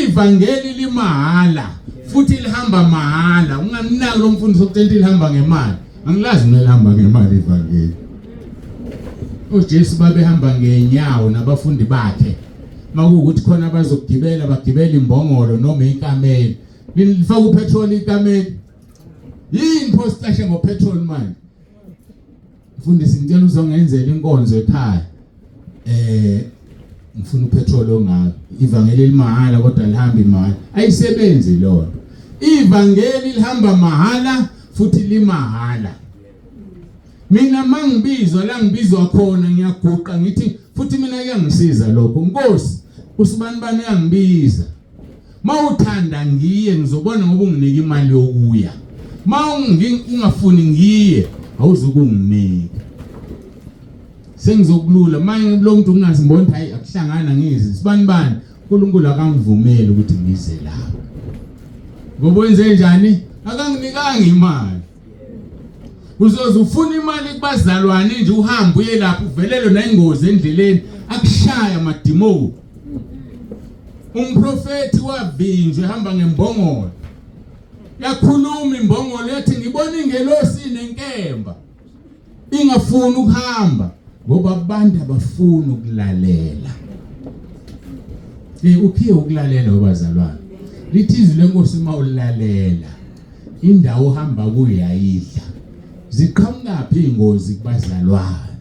Ivangeli limahhala futhi lihamba mahhala. Ungamnaki lo mfundisi okutshela ukuthi lihamba ngemali. Angilazi mina lihamba ngemali ivangeli. UJesu babehamba ngenyawo nabafundi bakhe. Makuwukuthi khona abazogibela bagibela imbongolo noma ikameli. Lifaka upetrol ikameli. Yini pho sicashe ngopetrol manje? Mfundisi ngicela uzongenzela inkonzo ekhaya. Eh ngifuna upetrol ongaka. Ivangeli limahhala kodwa lihambi mahhala. Ayisebenzi lona. Ivangeli lihamba mahhala futhi limahhala. Mina mangibizwa la ngibizwa khona ngiyaguqa ngithi futhi mina kuyangisiza lokho. Nkosi usibani bani uyangibiza. Mawuthanda ngiye ngizobona ngoba unginika imali yokuya. Mawungafuni ngiye awuzukunginika. Sengizokulula manje lo muntu ngingazi ngibona ukuthi hayi akuhlangana ngizi sibani bani uNkulunkulu akangivumeli ukuthi ngize lapho. Ngoba wenze njani? Akanginikanga imali. Uzoze ufuna imali kubazalwane nje uhambe uye lapho uvelelwe nayingozi endleleni akushaya amadimoni. Umprofethi wavinjwa ehamba ngembongolo. Yakhuluma imbongolo yathi ngibona ingelosi nenkemba. Ingafuni ukuhamba ngoba abantu abafuni ukulalela. Eh ukhiye ukulalela webazalwane. Lithi izwi lenkosi uma ulalela indawo ohamba kuyo yayidla. Ziqhamukaphi izingozi kubazalwane?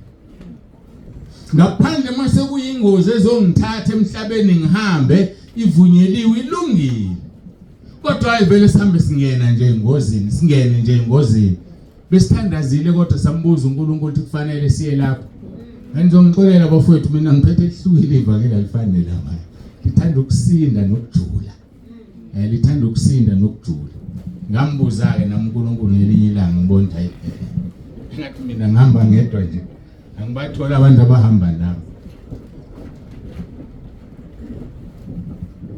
Ngaphandle uma sekuyingozi ezongithatha emhlabeni ngihambe ivunyeliwe ilungile. Kodwa hayi vele sihambe singena nje engozini, singene nje engozini. Besithandazile kodwa sambuza uNkulunkulu ukuthi kufanele siye lapho. Ngizongixolela bafowethu mina ngiphethe elihlukile ivangeli alifani nelamanye. Ngithanda ukusinda nokujula. Eh lithanda ukusinda nokujula. Ngambuza ke nami uNkulunkulu ngelinye ilanga ngibona hayi eh, ngathi mina ngihamba ngedwa nje. Angibathola abantu abahamba nami.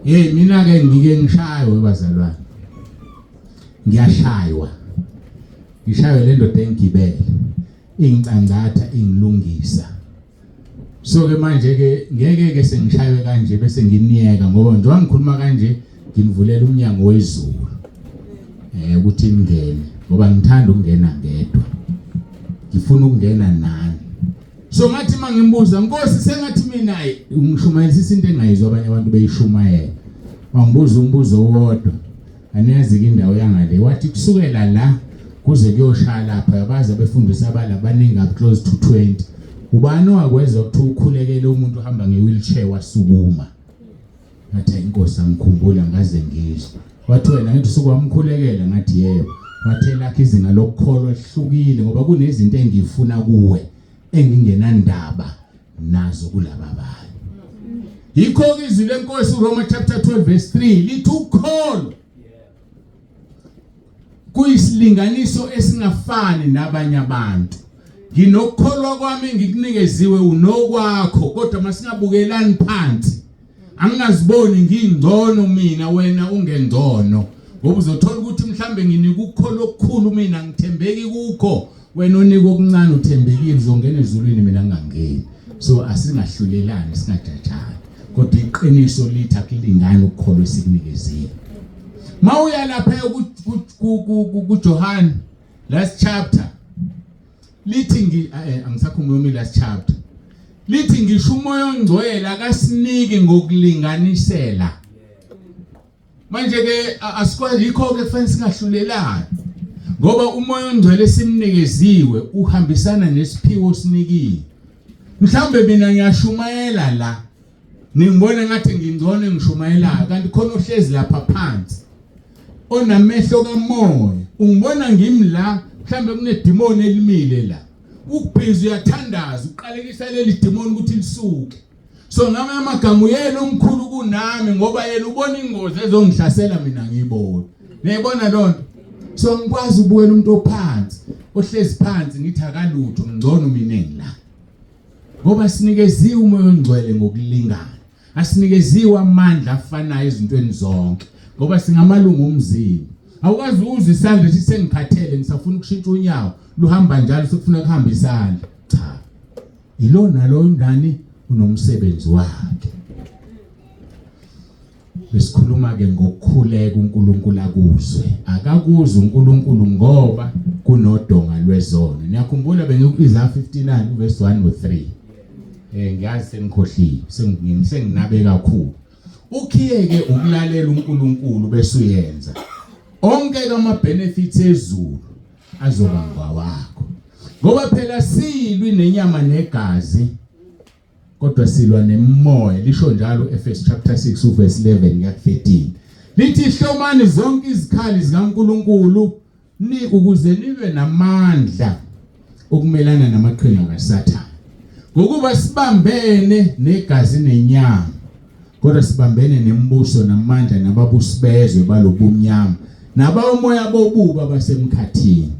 Hey mina ke ngike ngishaywe bazalwane. Ngiyashaywa. Ngishaywe le ndoda engigibele. Ingicangcatha ingilungisa. So ke manje ke ngeke ke sengishaywe kanje bese nginiyeka ngoba njengoba ngikhuluma kanje nginivulela umnyango wezulu. Eh ukuthi ningene ngoba ngithanda ukungena ngedwa. Ngifuna ukungena nani. So ngathi mangimbuza Nkosi sengathi mina ungishumayelisa into engayizwa abanye abantu beyishumayela. Wangibuza umbuzo owodwa. Aniyazi ke indawo yangale wathi kusukela la kuze kuyoshaya lapha yabazi abefundisi abala baningi up close to 20 ubani owakwenza ukuthi ukhulekele umuntu ohamba nge-wheelchair wasukuma ngathi inkosi angikhumbula ngaze ngizwe wathi wena ngithi usuke wamkhulekela ngathi yebo wathi elakhe izinga lokukholwa lihlukile ngoba kunezinto engifuna kuwe engingenandaba nazo kulaba abanye yikho ke izwi lenkosi uRoma chapter 12 verse 3 lithi ukholo. Kuyisilinganiso esingafani nabanye abantu. Nginokukholwa kwami ngikunikeziwe unokwakho kodwa masingabukelani phansi. Angingaziboni ngingcono mina wena ungengcono. Ngoba uzothola ukuthi mhlambe nginika ukukholwa okukhulu mina ngithembeki kukho wena onika okuncane uthembekile uzongena ezulwini mina ngingangeni. So asingahlulelani singajajani. Kodwa iqiniso lithi akulingani ukukholwa esikunikeziwe. Mawuya lapha kuJohn last chapter lithi ngi eh, angisakhumbuli last chapter lithi ngisho umoya ongcwele akasiniki ngokulinganisela manje ke asikwazi yikho ke kufanele singahlulelani ngoba umoya ongcwele simnikeziwe uhambisana nesiphiwo sinikiwe mhlawumbe mina ngiyashumayela la ningibona ngathi ngingcono engishumayelayo kanti khona ohlezi lapha phansi onamehlo kamoya ungibona ngimi la mhlambe kunedimoni elimile la ukubhizi uyathandaza uqalekisa leli dimoni ukuthi lisuke so ngamanye amagama uyena omkhulu kunami ngoba yena ubona ingozi ezongihlasela mina ngiyibona niyayibona loo nto so ngikwazi ukubukela umuntu ophansi ohlezi phansi ngithi akalutho ngcono mina engila ngoba sinikeziwe umoya ongcwele ngokulingana asinikeziwe amandla afanayo ezintweni zonke ngoba singamalungu omzimba awukwazi ukuzwa isandla esithi sengikhathele ngisafuna ukushintsha unyawo luhamba njalo sekufuna kuhamba isandla cha ilona loyo ndani unomsebenzi wakhe Besikhuluma ke ngokukhuleka uNkulunkulu akuzwe. Akakuzwe uNkulunkulu ngoba kunodonga lwezono. Niyakhumbula bengiku-Isaya 59 verse 1 no 3. Eh ngiyazi senikhohliwe, senginabe kakhulu. Ukhiye ke ukulalela uNkulunkulu bese uyenza. Onke kama benefits ezulu azoba ngawakho. Ngoba phela silwi nenyama negazi kodwa silwa nemimoya lisho njalo Efesu chapter 6 uverse 11 kuya 13 lithi hlomani zonke izikhali zikaNkuluNkulu ni ukuze nibe namandla okumelana namaqhinga kaSathane ngokuba sibambene negazi nenyama kodwa sibambene nembuso namandla nababusi bezwe balobumnyama nabawomoya bobubi abasemkhathini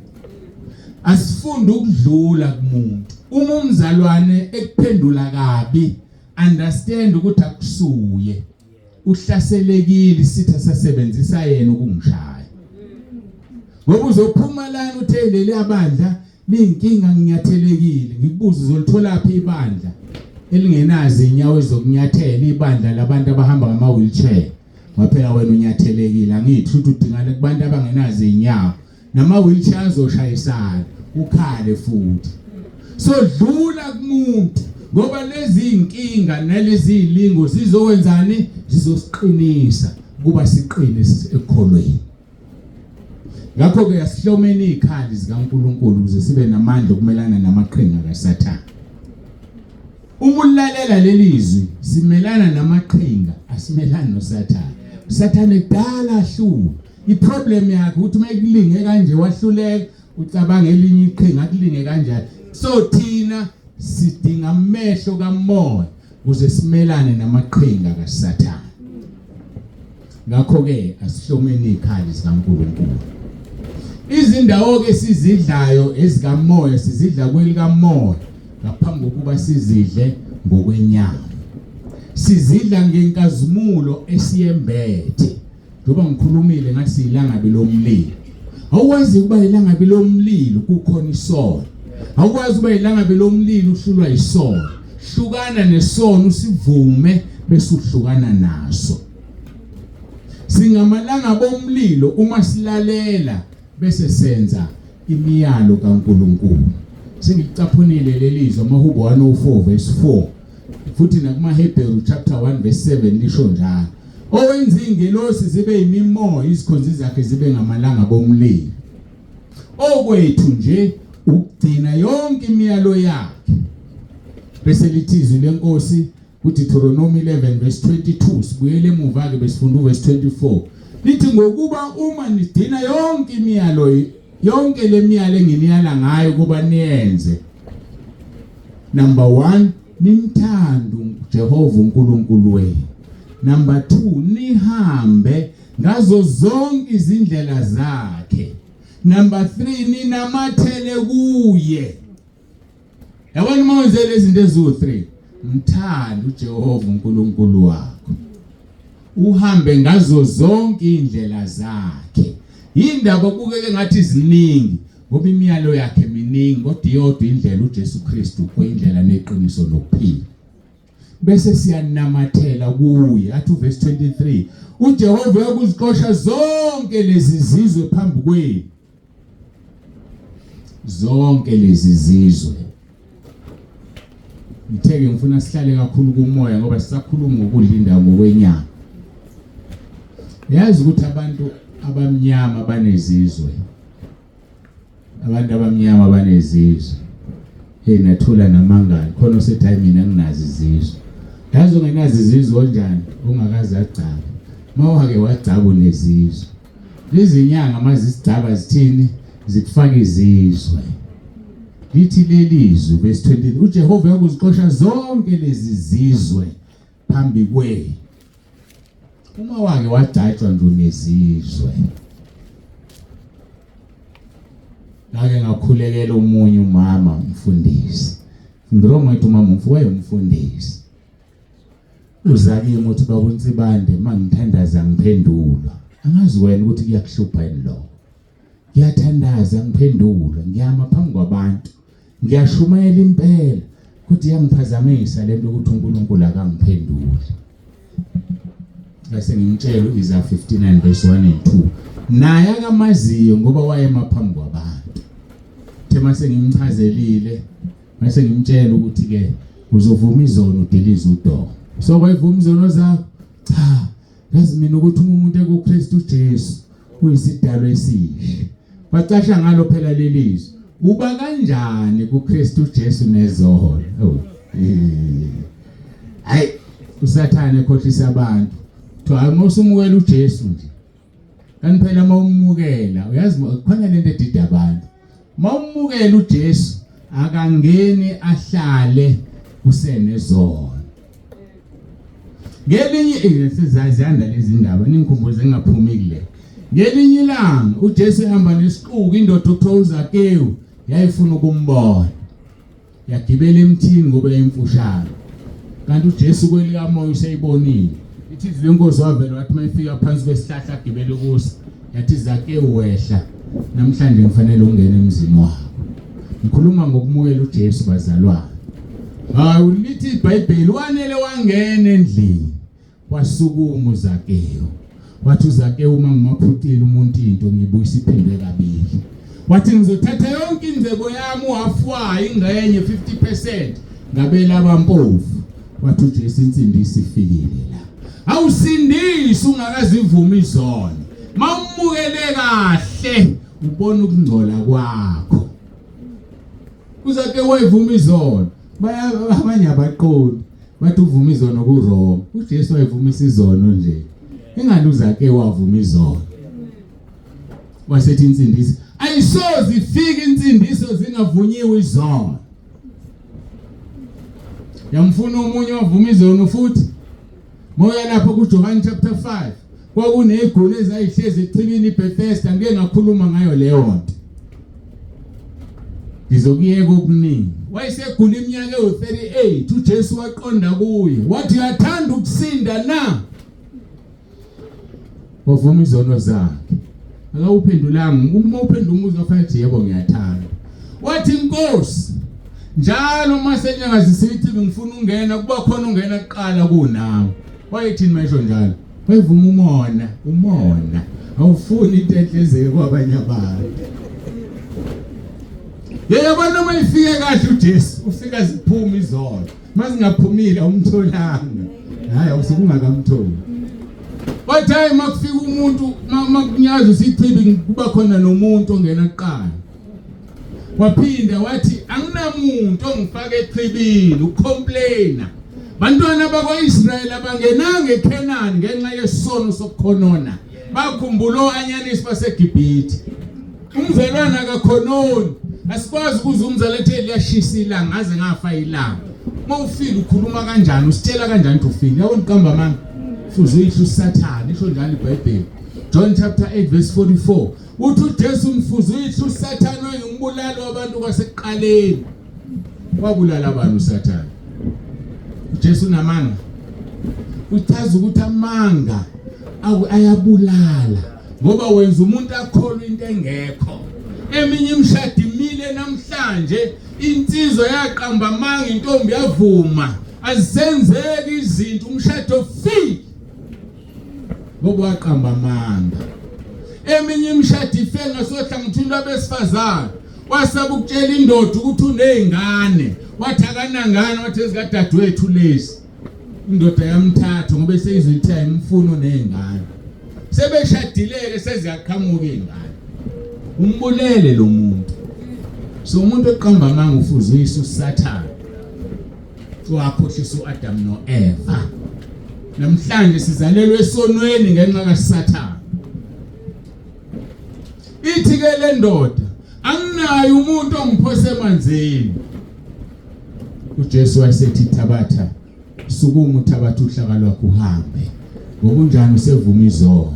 asifunde ukudlula kumuntu uma umzalwane ekuphendula kabi understand ukuthi akusuye uhlaselekile isitha sasebenzisa yena ukungishaya ngoba uzophuma lana uthe leli abandla Liyinkinga nginyathelekile ngikubuza uzolitholaphi ibandla elingenazo inyawo ezokunyathela ibandla labantu abahamba ngama wheelchair waphela wena unyathelekile angithi uthi udingana kubantu abangenazo inyawo nama wheelchair azoshayisana ukhale futhi so dlula kumuntu ngoba lezi inkinga nalezi ilingo zizokwenzani zizosiqinisa kuba siqine ekukholweni Ngakho-ke asihlomeni izikhali zikaNkulunkulu ukuze sibe namandla okumelana namaqhinga kaSathane. Uma ulalela leli zwi, simelana namaqhinga, asimelani noSathane. uSathane kudala ahlula. Iproblem yakhe ukuthi uma ekulinge kanje wahluleka, ucabanga elinye iqhinga akulinge kanjani. So thina sidinga amehlo kamoya ukuze simelane namaqhinga kaSathane. Ngakho-ke asihlomeni izikhali zikaNkulunkulu. Izindawo-ke sizidlayo ezikamoya sizidla kwelikamoya ngaphambi kokuba sizidle ngokwenyama. Sizidla ngenkazimulo esiyembethe. Njengoba ngikhulumile ngathi siyilangabi lomlilo. Awukwazi ukuba ilangabi lomlilo kukhona isono. Awukwazi ukuba ilangabi lomlilo uhlulwa isono. Hlukana nesono usivume bese uhlukana naso. Singamalanga bomlilo uma silalela bese senza imiyalo kaNkuluNkulu. Sengicaphunile lelizwi amaHubo 104 verse 4 futhi nakumaHebheru chapter 1 verse 7 lisho njalo. Owenza ingelosi zibe imimoya izikhonzi zakhe zibe ngamalanga bomlilo. Okwethu nje ukugcina yonke imiyalo yakhe. Bese lithi izwi lenkosi kuDeuteronomy 11 verse 22 sibuyele emuva ke besifunda uverse 24 lithi ngokuba uma nigcina yonke imiyalo yonke lemiyalo enginiyala ngayo kuba niyenze number 1 nimthande uJehova uNkulunkulu wenu number 2 nihambe ngazo zonke izindlela zakhe. Number 3, ninamathele kuye. Yabona uma wenze lezi zinto eziwu-3, mthande uJehova uNkulunkulu wakho, uhambe ngazo zonke indlela zakhe. Yindaba kubukeke ngathi ziningi ngoba imiyalo yakhe miningi, kodwa iyodwa indlela, uJesu Kristu oyindlela neqiniso nokuphila. Bese siyanamathela kuye. Athi uverse 23, uJehova uyakuzixosha zonke lezi zizwe phambi kwenu, zonke lezi zizwe. Ngitheke ngifuna sihlale kakhulu kumoya ngoba sisakhuluma ngokudla indawo ngokwenyama. Yazi ukuthi abantu abamnyama banezizwe, abantu abamnyama banezizwe. Hey, nathula namangani khona osethi hayi mina nginazi izizwe. Yazi ungenazi izizwe onjani ungakaze agcabe. Mawake wagcaba unezizwe. Lezinyanga mazisigcaba zithini? Zikufaka izizwe. Lithi lelizwi verse 20, uJehova uyakuzixosha zonke lezi zizwe phambi kwenu. Uma wake wagcatshwa nje unezizwe. Ngake ngakhulekela omunye umama umfundisi. Ngirongo ngithi umama wayemfundisi. Uza kimi uthi baba uNsibande mangithandaza ngiphendulwa. Angazi wena ukuthi kuyakuhlupha yini lokho. Ngiyathandaza ngiphendulwa, ngiyama phambi kwabantu. Ngiyashumayela impela kodwa iyangiphazamisa lento ukuthi uNkulunkulu akangiphenduli. Bese ngimtshela uIsaiah 59 verse 1 and 2. Naye akamaziyo ngoba wayema phambi kwabantu. Thema sengimchazelile mase ngimtshela ukuthi ke uzovuma izono udilize udonga. So wayivuma izono zakho? Cha, yazi mina ukuthi uma umuntu ekuKristu Jesu uyisidalwa esisha. Bacasha ngalo phela lelizwi. Uba kanjani kuKristu Jesu nezono? Oh. Hayi, uSathane ekhohlisa abantu. Kuthiwa uma usumukela uJesu nje. Kanti phela uma umukela, uyazi khona lento edida abantu. Uma umukela uJesu akangeni ahlale kusenezono. Ngelinye sizaziyanda lezi ndaba, ningikhumbuze ngingaphumi kule. Ngelinye ilanga uJesu ehamba nesixuku, indoda okuthiwa uZakewu yayifuna ukumbona. Yagibela emthini ngoba yayimfushane. Kanti uJesu kwelikamoya useyibonile. Ithi izwi lenkosi wavela wathi mayifika phansi kwesihlahla agibele kuso, yathi Zakewu wehla, namhlanje ngifanele ungene emzini wakho. Ngikhuluma ngokumukela uJesu bazalwane. Hayi, lithi iBhayibheli wanele wangena endlini, wasukuma uZakewu. Wathi uZakewu uma ngimaphucile umuntu into ngibuyisa iphindwe kabili. Wathi ngizothatha yonke ingcebo yami uhafu wayo ingxenye 50% ngabela abampofu. Wathi uJesu insindiso ifikile la. Awusindisi ungakazivumi izono. Mawumukele kahle ubona ukungcola kwakho. UZakewu wayivuma izono. Baya abanye abaqondi bathi uvuma izono ku wrong. UJesu wayivumisa izono nje. Ingani uZakewu wavuma izono. Wasethi insindiso ayisoze ifike insindiso zingavunyiwe izono. Yamfuna omunye wavuma izono futhi. Moya lapho kuJohn chapter 5 kwakuneziguli ezayihlezi echibini iBethesda, ngike ngakhuluma ngayo leyo nto. Ngizokuyeka okuningi. Wayesegula iminyaka ewu-38, uJesu waqonda kuye wathi uyathanda ukusinda na? Wavuma izono zakhe. Akawuphendulanga. Uma uphendula umbuzo wafanele uthi yebo ngiyathanda. Wathi Nkosi, njalo uma senyakazisa ichibi ngifuna ungena, kuba khona ungena kuqala kunami. Wayethini mayesho njalo? Wayevuma umona, umona. Awufuni into enhlezeke kwabanye abantu. Yebo noma ifike kahle uJesu, ufika ziphuma izono. Mazingaphumile awumtholanga. Hayi awusukungakamtholi. Wathi hayi makufika umuntu makunyaza isichibi kuba khona nomuntu ongena kuqala. Waphinda wathi anginamuntu ongifaka echibini ucomplainer. Bantwana bakwaIsrayeli abangenanga eKhenani ngenxa yesono sokukhonona. Bakhumbula oanyanisi baseGibhithe. Umzelwana akakhononi. Asikwazi ukuze umzali ethe liyashisa ilanga ngaze ngafa ilanga. Uma ufika ukhuluma kanjani, usitshela kanjani ukuthi ufile? Yabona uqamba amanga. Fuze uyihla uSathane, isho njalo iBhayibheli. John chapter 8 verse 44. Uthi uJesu mfuze uyihlo uSathane oyumbulali wabantu kwasekuqaleni. Wabulala abantu uSathane. uJesu unamanga. Uchaza ukuthi amanga ayabulala ngoba wenza umuntu akholwe into engekho. Eminye imishado imile namhlanje, insizwa yaqamba amanga, intombi yavuma. Azisenzeki izinto, umshado fi ngoba waqamba amanga. Eminye imishado ife ngasohlangothini lwabesifazane. Wasaba ukutshela indoda ukuthi unezingane, wathi akanangane, wathi ezikadadewethu lezi. Indoda yamthatha ngoba eseyizwe ithi ayimfuni unezingane. Sebeshadileke seziyaqhamuka izingane. Umbulele lo muntu. So umuntu oqamba amanga ufuzisa uSathane. Wakhohlisa uAdam noEva. Namhlanje sizalelwe esonweni ngenxa kaSathane. Ithi ke le ndoda anginaye umuntu ongiphose emanzini. UJesu wayesethi thabatha sukuma uthabatha uhlaka lwakho uhambe. Ngokunjani usevuma izono.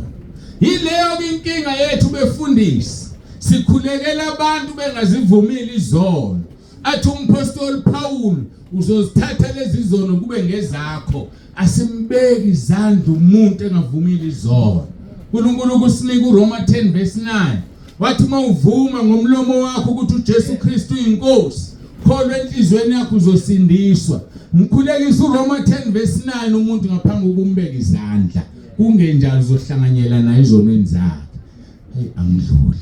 Yileyo inkinga yethu befundisi. Sikhulekela abantu bengazivumile izono. Athi umphostoli Paul uzozithatha lezi zono kube ngezakho. Asimbeki izandla umuntu engavumile izono. uNkulunkulu kusinika uRoma 10 verse 9. Wathi uma uvuma ngomlomo wakho ukuthi uJesu Kristu uyinkosi, kholwa enhliziyweni yakho uzosindiswa. Mkhulekisa uRoma 10 verse 9 umuntu ngaphambi kokumbeka izandla. Kungenjalo uzohlanganyela naye ezonweni zakhe. Hey angidluli.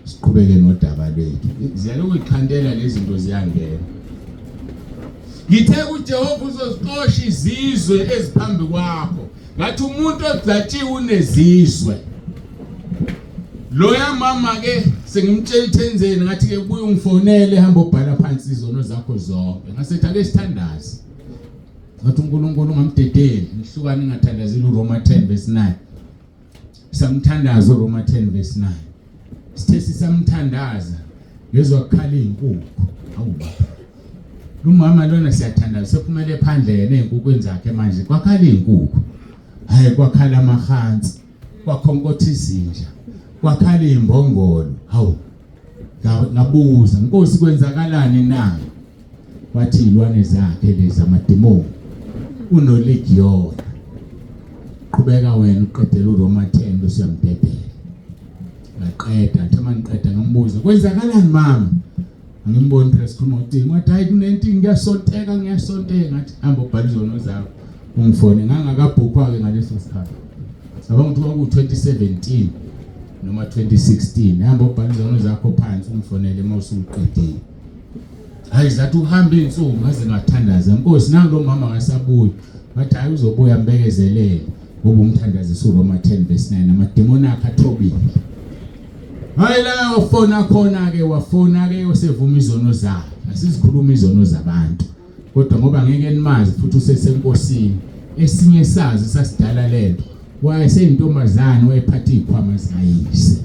Siqhubeke nodaba lwethu. Ziyaloku iqhantela lezi zinto ziyangena. Ngithe kuJehova uzozixosha izizwe eziphambi kwakho. Ngathi umuntu ogcatshiwe unezizwe. Loya mama ke sengimtshela ithenzeni ngathi ke ubuye ungifonele hamba ubhala phansi izono zakho zonke. Ngasethi ake sithandaze. Ngathi uNkulunkulu ungamdedeli, ngihlukane ngingathandazeli uRoma 10 verse 9. Samthandaza uRoma 10 verse 9. Sithe sisamthandaza ngezwa kukhala izinkukhu. Awu baba. Lumama lona siyathandaza sephumele phandle yena ezinkukwini zakhe manje kwakhala izinkukhu. Hayi kwakhala amahansi, kwakhonkotha izinja, kwakhala izimbongolo. Hawu. Ngabuza, Nkosi kwenzakalani na? Wathi ilwane zakhe lezi amadimoni unoligiyona. Qhubeka wena uqedele uRoma 10 bese uyamdedela. Ngaqeda, ngathi uma ngiqeda ngambuza kwenzakalani mama? Angimboni phela sikhuluma ngocingo. Wathi hayi kunento ngiyasonteka ngiyasonteka. Ngathi hamba ubhale izono zakho ungifone. Ngangakabhukhwa-ke ngaleso sikhathi. Cabanga ukuthi kwaku-2017 noma 2016. Hamba ubhale izono zakho phansi ungifonele uma usuqedile. Hayi zathi uhamba izinsuku ngaze ngathandaza. Nkosi nangu lo mama akasabuyi. Wathi hayi uzobuya mbekezelele ngoba umthandazisa uRoma 10 verse 9 amademoni akhe athobile. Hayi la wafona khona ke wafona ke osevuma izono zakhe. Asizikhuluma izono zabantu. Kodwa ngoba ngeke nimazi futhi usesenkosini. Esinye sazi sasidala lento. Wayeseyintombazane wayephatha izikhwama zikayise.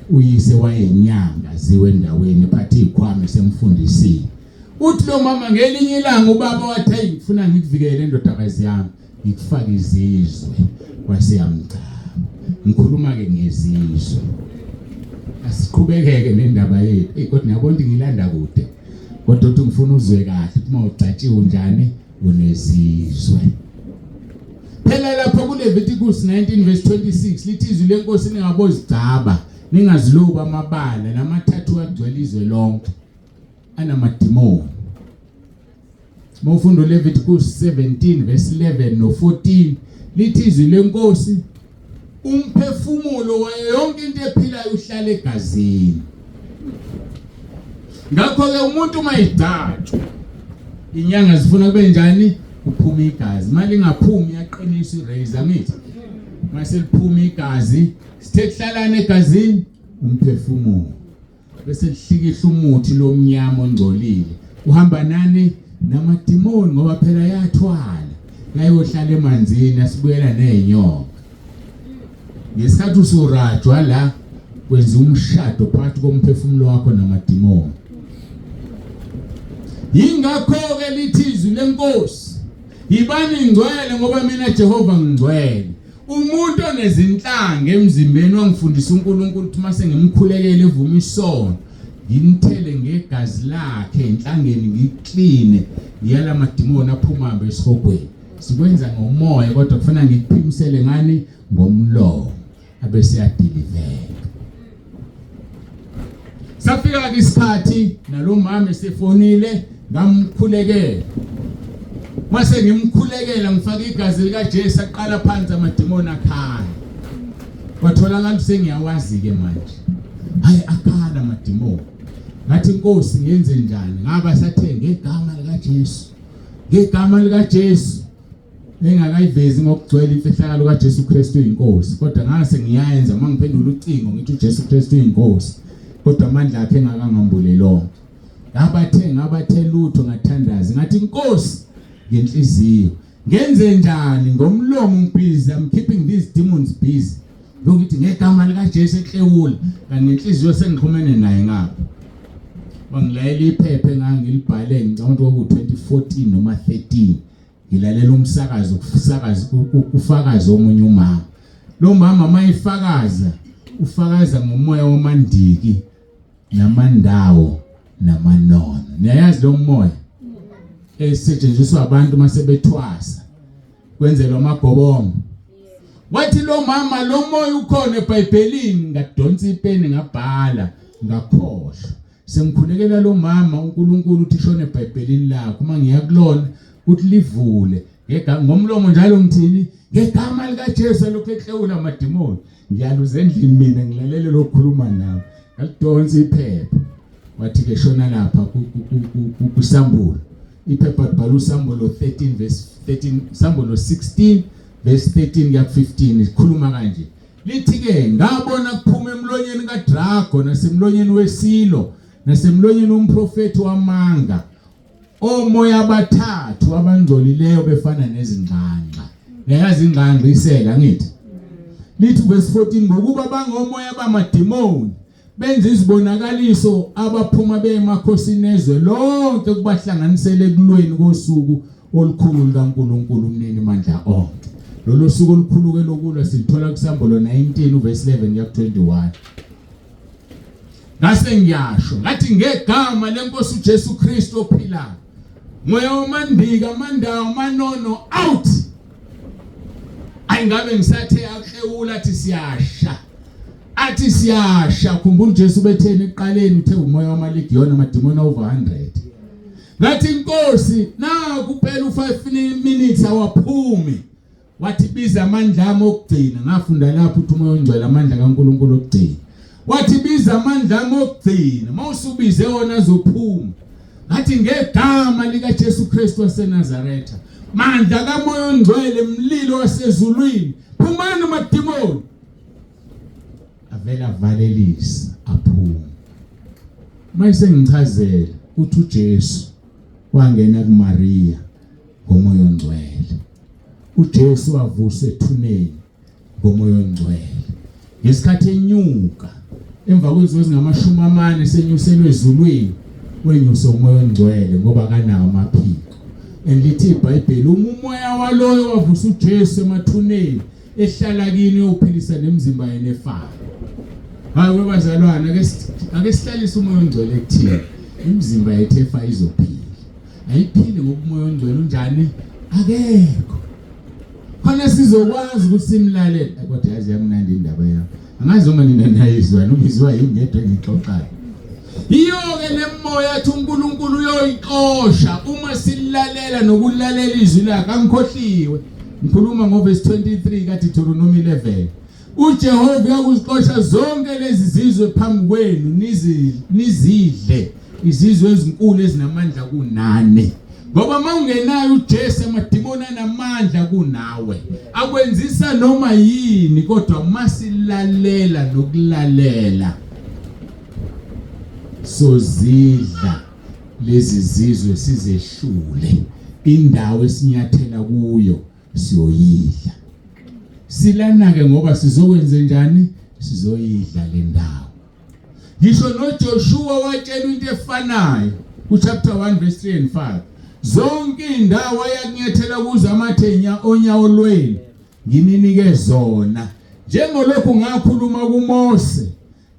Uyise wayenyanga ziwe endaweni ephatha izikhwama esemfundisile. Uthi lo mama ngelinye ilanga ubaba wathi hey ngifuna ngikuvikele endodakazi yami ngikufake izizwe waseyamgcaba. Ngikhuluma ke ngezizwe. Asiqhubekeke nendaba yethu. Hey kodwa ngiyabona ukuthi ngilanda kude. Kodwa uthi ngifuna uzwe kahle ukuthi uma ugcatshiwe unjani unezizwe. Phela lapho kuLeviticus 19 verse 26 lithi izwi lenkosi ningabozigcaba ningazilobi amabala namathathu agcwele izwe lonke anamadimoni. Mawufunda uLeviticus 17 verse 11 no 14 lithi izwi lenkosi umphefumulo wayo yonke into ephilayo uhlala egazini. Ngakho ke umuntu uma igcatshwa inyanga zifuna kube njani kuphuma igazi mali ingaphumi yaqinisa iraise angithi mase liphuma igazi sithe kuhlalana egazini umphefumulo bese lihlikihla umuthi lomnyama ongcolile uhamba nani namadimoni ngoba phela yathwala yayohlala emanzini asibuyela nezinyoka ngesikhathi usurajwa la kwenza umshado phakathi komphefumulo wakho namadimoni yingakho-ke lithi izwi lenkosi yibani ngcwele ngoba mina Jehova ngingcwele. Umuntu onezinhlanga emzimbeni wangifundisa uNkulunkulu ukuthi mase ngimkhulekele evuma isono ngimthele ngegazi lakhe enhlangeni ngikline ngiyala amadimoni aphuma hambe esihogweni. Sikwenza ngomoya kodwa kufanele ngikuphimisele ngani ngomlomo abese yadiliveka. Safika ke isikhathi nalomama esefonile ngamkhulekela. Mase ngimkhulekela ngifaka igazi likaJesu aqala phansi amadimoni akhala. Kwatholakala sengiyawazi ke manje. Hayi akhala amadimoni. Ngathi inkosi ngenze njani? Ngaba sathe ngegama likaJesu. Ngegama likaJesu. Engakayivezi ngokugcwele imfihlakalo kaJesu Kristu inkosi kodwa ngase ngiyayenza uma ngiphendula ucingo ngithi uJesu Kristu inkosi kodwa amandla akhe engakangambuleli onke. Ngabathe ngabathe lutho ngathandaza ngathi inkosi ngenhliziyo ngenze njani ngomlomo ngibhizi I'm keeping these demons busy ngokuthi ngegama likaJesu eklewula kanti ngenhliziyo sengixhumene naye ngapha wangilayela iphepha engangilibhale ngicabanga ukuthi kwaku 2014 noma 13 ngilalela umsakazo kusakaza ufakaza omunye umama lo mama mayifakaza ufakaza ngomoya wamandiki namandawo namanono niyayazi lo moya esetshenziswa abantu masebethwasa kwenzelwa amagobongo wathi lo mama lo moya ukhona eBhayibhelini ngadonsa ipeni ngabhala ngakhohlwa Sengikhulekela lo mama uNkulunkulu uthi shona eBhayibhelini lakho uma ngiya kulona uthi livule ngomlomo njalo ngithini ngegama likaJesu lokhu ehlewula amadimoni ngiyaluza endlini mina ngilalele lokukhuluma nawe ngalidonsa iphepha wathi ke shona lapha kusambulo iphepha libhala usambulo 13 verse 13 sambulo 16 verse 13 kuya 15 ikhuluma kanje Lithi-ke ngabona kuphuma emlonyeni kadrago nasemlonyeni wesilo nasemlonyeni womprofethi wamanga omoya abathathu abangcolileyo befana nezingxangxa. Niyayazi ingxangxa isela ngithi. Lithi verse 14 ngokuba bangomoya bamadimoni benza izibonakaliso abaphuma beye emakhosini ezwe lonke ukubahlanganisela ekulweni kosuku olukhulu lukaNkulunkulu umnini mandla onke. Lolo suku olukhulu ke lokulwa silithola kuSambulo 19 uverse 11 kuya ku-21. Ngase ngiyasho ngathi ngegama lenkosi uJesu Kristu ophilayo moya wamandika amandawo manono out ayingabe ngisathe aklewula athi siyasha athi siyasha khumbula uJesu betheni ekuqaleni uthe umoya wamalegiyona amadimoni over 100 ngathi inkosi naku kuphela u5 minutes awaphumi wathi biza amandla ami okugcina ngafunda lapho uthi umoya ongcwele amandla kaNkuluNkulu okugcina wathi biza amandla ami okugcina mawusubize wona azophuma ngathi ngegama likaJesu Kristu waseNazaretha mandla kamoya ongcwele mlilo wasezulwini phumani madimoni avela avalelisa aphuma mayise ngichazela uthi uJesu wangena kuMaria ngomoya ongcwele uJesu wavuswa ethuneni ngomoya ongcwele ngesikhathi enyuka emva kwezinsuku ezingamashumi amane senyuselwe ezulwini wenyusa umoya ongcwele ngoba akanawo amaphiko and lithi iBhayibheli uma umoya waloyo wavusa uJesu emathuneni ehlala kini uyophilisa nemizimba yenu efayo. Hayi webazalwane ake ake sihlalise umoya ongcwele kuthina. Imizimba yethu efa izophila. Ayiphili ngoba umoya ongcwele unjani? Akekho. Khona sizokwazi ukuthi simlalele kodwa yazi yamnandi indaba yami. Angazi noma nina niyayizwa noma izwa yini ngedwa engixoxayo. Iyo-ke lemoya athi uNkulunkulu uyoyixosha uma silalela nokulalela izwi lakhe angikhohliwe. Ngikhuluma ngovesi 23 kaDeuteronomy 11. UJehova uyakuzixosha zonke lezi zizwe phambi kwenu nizidle izizwe ezinkulu ezinamandla kunani. Ngoba uma ungenayo uJesu amadimoni anamandla kunawe. Akwenzisa noma yini kodwa masilalela nokulalela sozidla lezi zizwe sizehlule indawo esinyathela kuyo siyoyidla silana ke ngoba sizokwenza njani sizoyidla le ndawo ngisho noJoshua watshelwa into efanayo kuchapter 1 verse 3 and 5 zonke indawo ayakunyathela kuzo amathenya onyawo lwenu. Ngininike zona njengolokhu ngakhuluma kuMose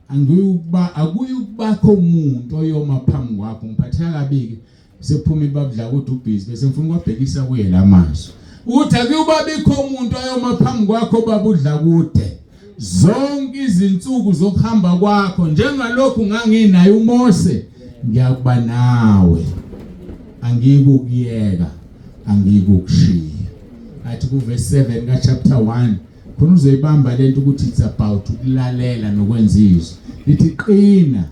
angiyukuba akuyukubakho umuntu oyoma phambi kwakho. Ngiphatheka kabi-ke sephuma ibabudla kodwa ubhizi bese ngifuna ukwabhekisa kuye la mazwi ukuthi akuyubabikho umuntu ayoma phambi kwakho babudla kude zonke izinsuku zokuhamba kwakho njengalokhu nganginaye uMose ngiyakuba nawe angikukuyeka angikukushiya. Athi ku verse 7 ka chapter 1 khona uzoyibamba lento ukuthi it's about ukulalela nokwenza izwi. Lithi qina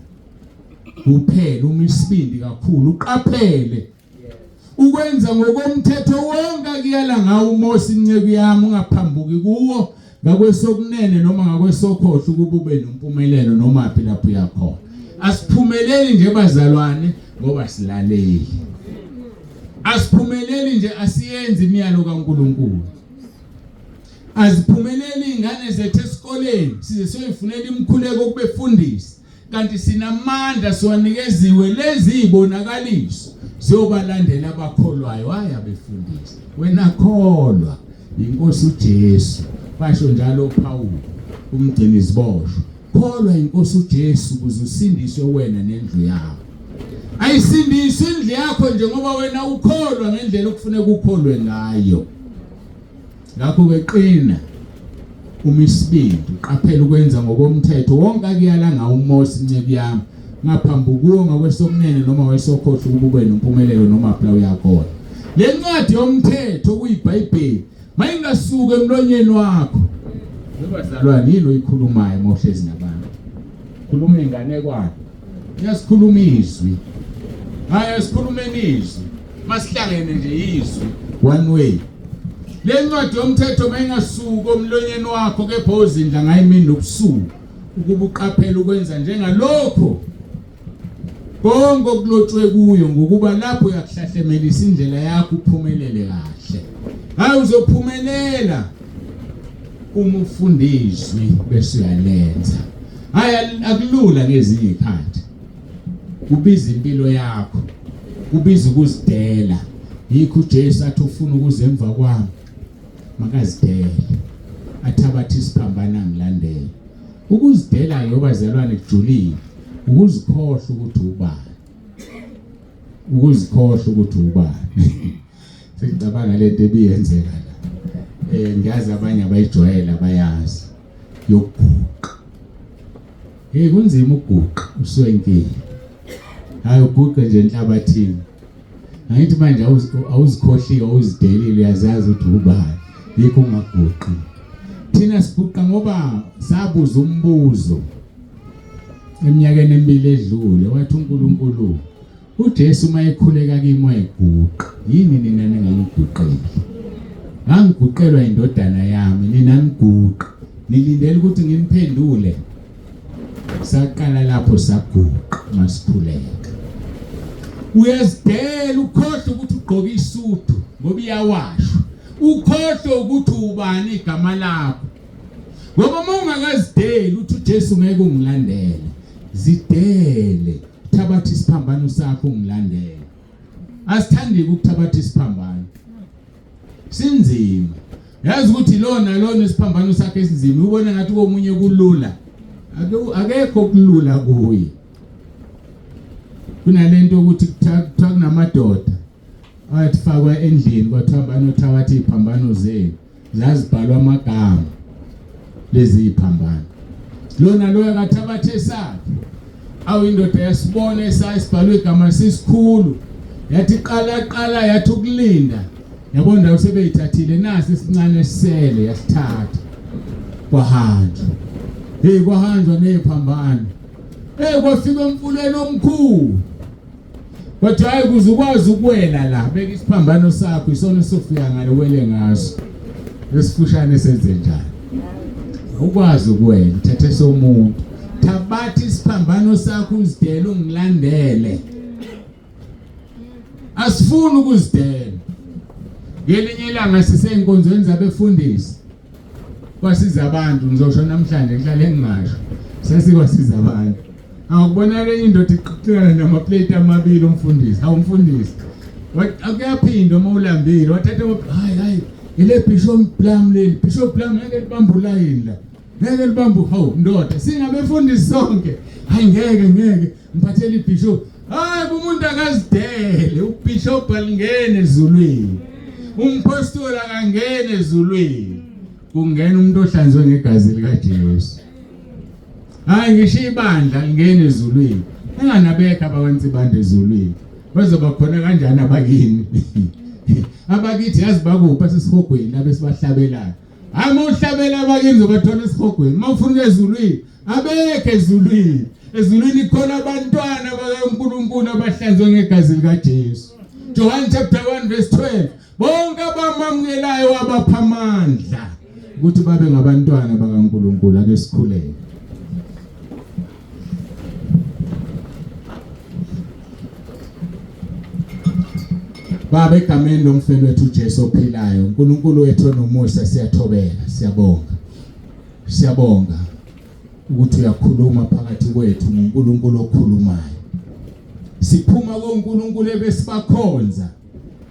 kuphela uma isibindi kakhulu uqaphele ukwenza ngokomthetho wonke akuyala ngawo uMose inceku yami ungaphambuki kuwo ngakwesokunene noma ngakwesokhohlo ukuba ube nompumelelo noma phi lapho uyakhona. Asiphumeleli nje bazalwane ngoba silaleli. Asiphumeleli nje asiyenzi imiyalo kaNkuluNkulu. Aziphumeleli ingane zethu esikoleni size siyoyifunela imikhuleko kubefundisi kanti sinamandla siwanikeziwe lezi ibonakaliso ziyobalandela abakholwayo. Hayi abefundisi, wena kholwa inkosi uJesu, basho njalo uPaul umgcini ziboshwa, kholwa inkosi uJesu ukuze usindiswe wena nendlu yakho. Ayisindiswe indlu yakho nje ngoba wena ukholwa ngendlela okufuneka ukholwe ngayo. Ngakho ke qina uma isibindi uqaphela ukwenza ngokomthetho wonke akuyala ngawo uMose inceku yami ngaphambi kuwo ngakwesokunene noma wesokhohlo ukuba ube nompumelelo noma phela uyakhona. Le ncwadi yomthetho kuyiBhayibheli mayingasuka emlonyeni wakho. Webazalwane yini oyikhulumayo uma uhlezi nabantu? Khuluma inganekwane. Uyasikhuluma izwi. Hayi asikhulumeni izwi. Masihlangene nje izwi one way. Le ncwadi yomthetho mayingasuki omlonyeni wakho kepha ozindla ngayo imini nobusuku ukuba uqaphele ukwenza njengalokho konke okulotshwe kuyo ngokuba lapho uyakuhlahlemelisa indlela yakho uphumelele kahle. Hayi uzophumelela uma ufunda izwi bese uyalenza. Hayi akulula ngezinye izikhathi. Kubiza impilo yakho. Kubiza ukuzidela. Yikho uJesu athi ufuna ukuza emva kwami makazidele. Athabathe isiphambano angilandele. Ukuzidela ke bazalwane kujulile. Ukuzikhohlwa ukuthi ubani. Ukuzikhohlwa ukuthi ubani. Sengicabanga lento ebiyenzeka la. Ngiyazi abanye abayijwayele abayazi yokuguqa. Hey kunzima ukuguqa uswenkile. Hayi uguqe nje enhlabathini. Angithi manje awuzikhohliwe awuzidelile uyazazi ukuthi ubani. Yikho ungaguqi. Thina siguqa ngoba sabuza umbuzo eminyakeni emibili edlule wathi uNkulunkulu uJesu uma ekhuleka kimi wayeguqa yini nina ningangiguqeli? Ngangiguqelwa indodana yami nina niguqa nilindele ukuthi ngimphendule. Saqala lapho saguqa masikhuleka. Uyazidela ukhohlwe ukuthi ugqoke isudu ngoba iyawashwa. Ukhohlwe ukuthi ubani igama lakho. Ngoba uma ungakazideli uthi uJesu ngeke ungilandele. Zidele, thabatha isiphambano sakho ungilandele. Asithandi ukuthabatha isiphambano. Sinzima. Yazi ukuthi lona lona isiphambano sakhe esinzima ubona ngathi komunye kulula. Akekho kulula kuye. Kunalento ukuthi kuthiwa kunamadoda athi fakwa endlini kwathiwa banothabatha iziphambano zenu. Zazibhalwa amagama lezi iphambano. Lona loyo akathabathe sakhe. Awu indoda yasibona esayisibhalwe igama sisikhulu. Yathi qala qala yathi ukulinda. Yabona ndawo sebeyithathile nasi isincane esisele yasithatha. Kwahanjwa. Hey kwahanjwa neziphambano. Hey kwafika emfuleni omkhulu. Kodwa hayi kuze ukwazi ukuwela la beka isiphambano sakho isona esofika ngale wele ngaso. Esifushane senze njani? Ukwazi ukuwela uthathe somuntu. Thabatha isiphambano sakho uzidele ungilandele. Asifuni ukuzidela. Ngelinye ilanga sisenkonzweni zabefundisi. Kwasiza abantu ngizosho namhlanje ngihlale ngingasho. Sasikwasiza abantu. Awukubona le indoda iqhaqhana namaplate amabili umfundisi. Awumfundisi. Akuyaphinda uma ulambile. Wathatha hayi hayi. Ile Bishop Blam leli, Bishop Blam ngeke libambe ulayini la. Ngeke libambe, hawu ndoda, singabefundisi sonke. Hayi ngeke ngeke, ngiphathele iBishop. Hayi umuntu akazidele, uBishop alingene ezulwini. Umpostoli akangene ezulwini. Kungena umuntu ohlanzwe ngegazi likaJesu. Hayi ngisho ibandla lingene ezulwini. Enganabekho abakwenza ibandla ezulwini. Bazoba khona kanjani abakini? Abakithi yazi bakuphi asesihogweni abesibahlabelayo. Hayi uma uhlabela abakini uzobathola esihogweni. Uma ufuna ezulwini abekho ezulwini. Ezulwini khona abantwana bakaNkulunkulu abahlanzwe ngegazi likaJesu. John chapter 1 verse 12. Bonke abamamukelayo wabapha amandla ukuthi babe ngabantwana bakaNkulunkulu. Ake sikhuleke. Baba, egameni lomfelo wethu uJesu ophilayo, uNkulunkulu wethu onomusa, siyathobeka, siyabonga. Siyabonga ukuthi uyakhuluma phakathi kwethu, nguNkulunkulu okhulumayo. Siphuma koNkulunkulu ebesibakhonza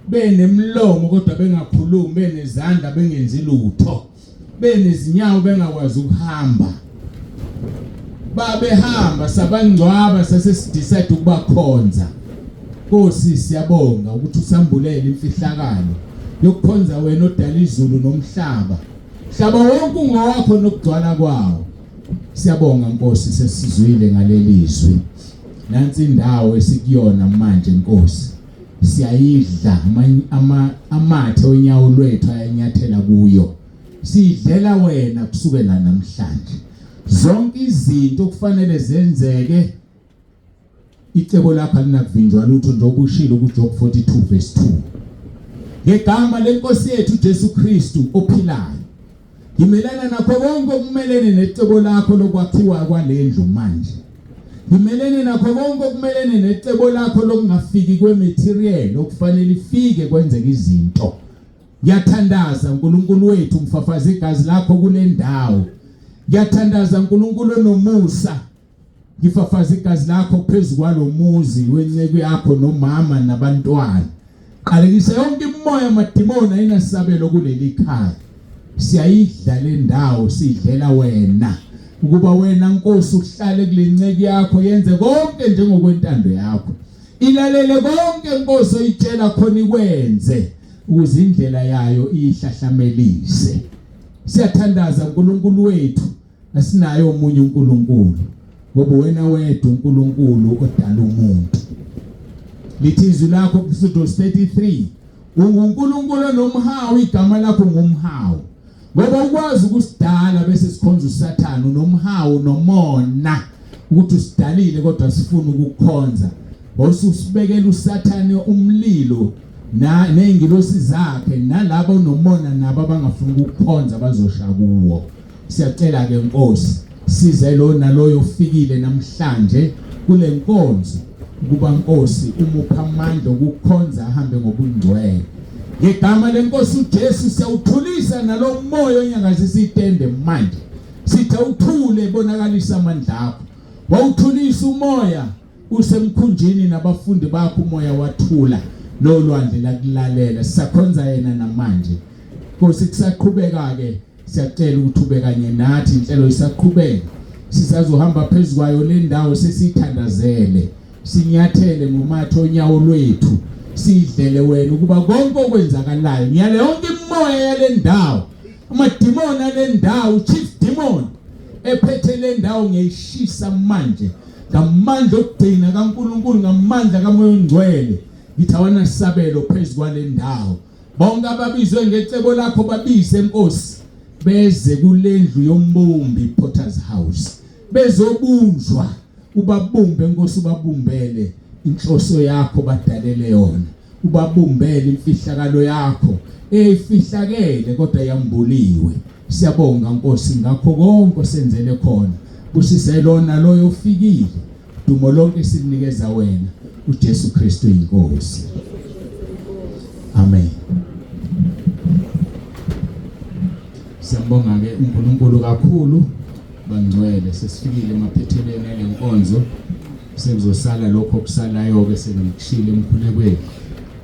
benemlomo kodwa bengakhulumi, benezandla bengenzi lutho, benezinyawo bengakwazi ukuhamba. Babehamba sabangcwaba, sase sidecide ukubakhonza. Nkosi, siyabonga ukuthi usambulele imfihlakalo yokukhonza wena odala izulu nomhlaba. Mhlaba wonke ungowakho nokugcwala kwawo. Siyabonga Nkosi, sesizwile ngaleli zwi. Nansi indawo esikuyona manje Nkosi. Siyayidla amathe onyawo lwethu ayanyathela kuyo. Sidlela wena kusukela namhlanje. Zonke izinto kufanele zenzeke, icebo lakho alinakuvinjwa lutho, njengoba ushilo kuJob 42 verse 2. Ngegama lenkosi yethu Jesu Kristu ophilayo, ngimelana nakho konke okumelene necebo lakho lokwakhiwa kwalendlu manje. Ngimelene nakho konke okumelene necebo lakho lokungafiki kwematerial okufanele ifike kwenzeke izinto. Ngiyathandaza uNkulunkulu wethu, ngifafaza igazi lakho kule ndawo. Ngiyathandaza uNkulunkulu onomusa, ngifafaza igazi lakho phezu kwalomuzi wenceku yakho nomama nabantwana. Qalekisa yonke imimoya amadimoni ayinasabelo kuleli khaya. Siyayidla le ndawo, sidlela wena, ukuba wena Nkosi uhlale kule nceku yakho, yenze konke njengokwentando yakho, ilalele konke Nkosi oyitshela khona ikwenze, ukuze indlela yayo iyihlahlamelise. Siyathandaza uNkulunkulu wethu, asinaye omunye uNkulunkulu, ngoba wena wedwa uNkulunkulu odala umuntu. Lithi izwi lakho kuExodus 33, unguNkulunkulu onomhawu, igama lakho ngumhawu, ngoba ukwazi ukusidala bese sikhonza uSathane. Unomhawu nomona ukuthi usidalile kodwa sifuna ukukhonza, wawususibekela uSathane umlilo na nezingilosi zakhe, nalabo nomona nabo abangafuni ukukhonza bazosha kuwo. Siyacela ke Nkosi, size lo naloyo ofikile namhlanje kule nkonzo, ukuba Nkosi umupha amandla okukhonza, ahambe ngobungcwele. Ngegama lenkosi uJesu siyawuthulisa nalo moya onyakazisa itende manje. Sithi awuthule, bonakalisa amandla akho. Wawuthulisa umoya usemkhunjini nabafundi bakho, umoya wathula nolwandle lakulalela. Sisakhonza yena namanje Nkosi, kusaqhubeka ke, siyacela ukuthi ube kanye nathi, inhlelo isaqhubeka, sisazohamba phezu kwayo le ndawo sesithandazele, sinyathele ngomathe onyawo lwethu, sidlele wena ukuba konke okwenzakalayo. Ngiyale yonke imoya yale ndawo, amadimoni ale ndawo, chief demon ephethe le ndawo ngiyishisa manje ngamandla okugcina kaNkuluNkulu, ngamandla kaMoya oNgcwele. Ngithi awanasabelo phezu kwale ndawo. Bonke ababizwe ngecebo lakho babize Nkosi, beze kulendlu yombumbi, Potter's House, bezobunjwa. Ubabumbe Nkosi, ubabumbele inhloso yakho badalele yona, ubabumbele imfihlakalo yakho eyifihlakele kodwa yambuliwe. Siyabonga Nkosi ngakho konke osenzele khona. Busise lona loyo ofikile. Dumo lonke silinikeza wena, uJesu Kristu inkosi. Amen. Siyambonga ke uNkulunkulu kakhulu bangcwele. Sesifikile emaphethelweni alenkonzo, sekuzosala lokho okusalayo ke sengikushilo emkhulekweni.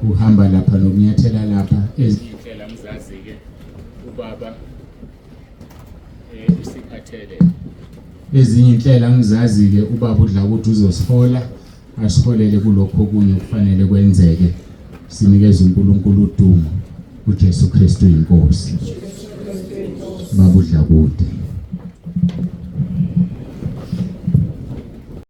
Uhamba lapha nokunyathela lapha ezinye indlela ngizazi-ke ubaba eh usikhathele ezinye inhlela ngizazi-ke ubaba udla ukuthi uzosihola asiholele kulokho okunye kufanele kwenzeke sinikeze uNkulunkulu udumo uJesu Kristu inkosi baba udla kude.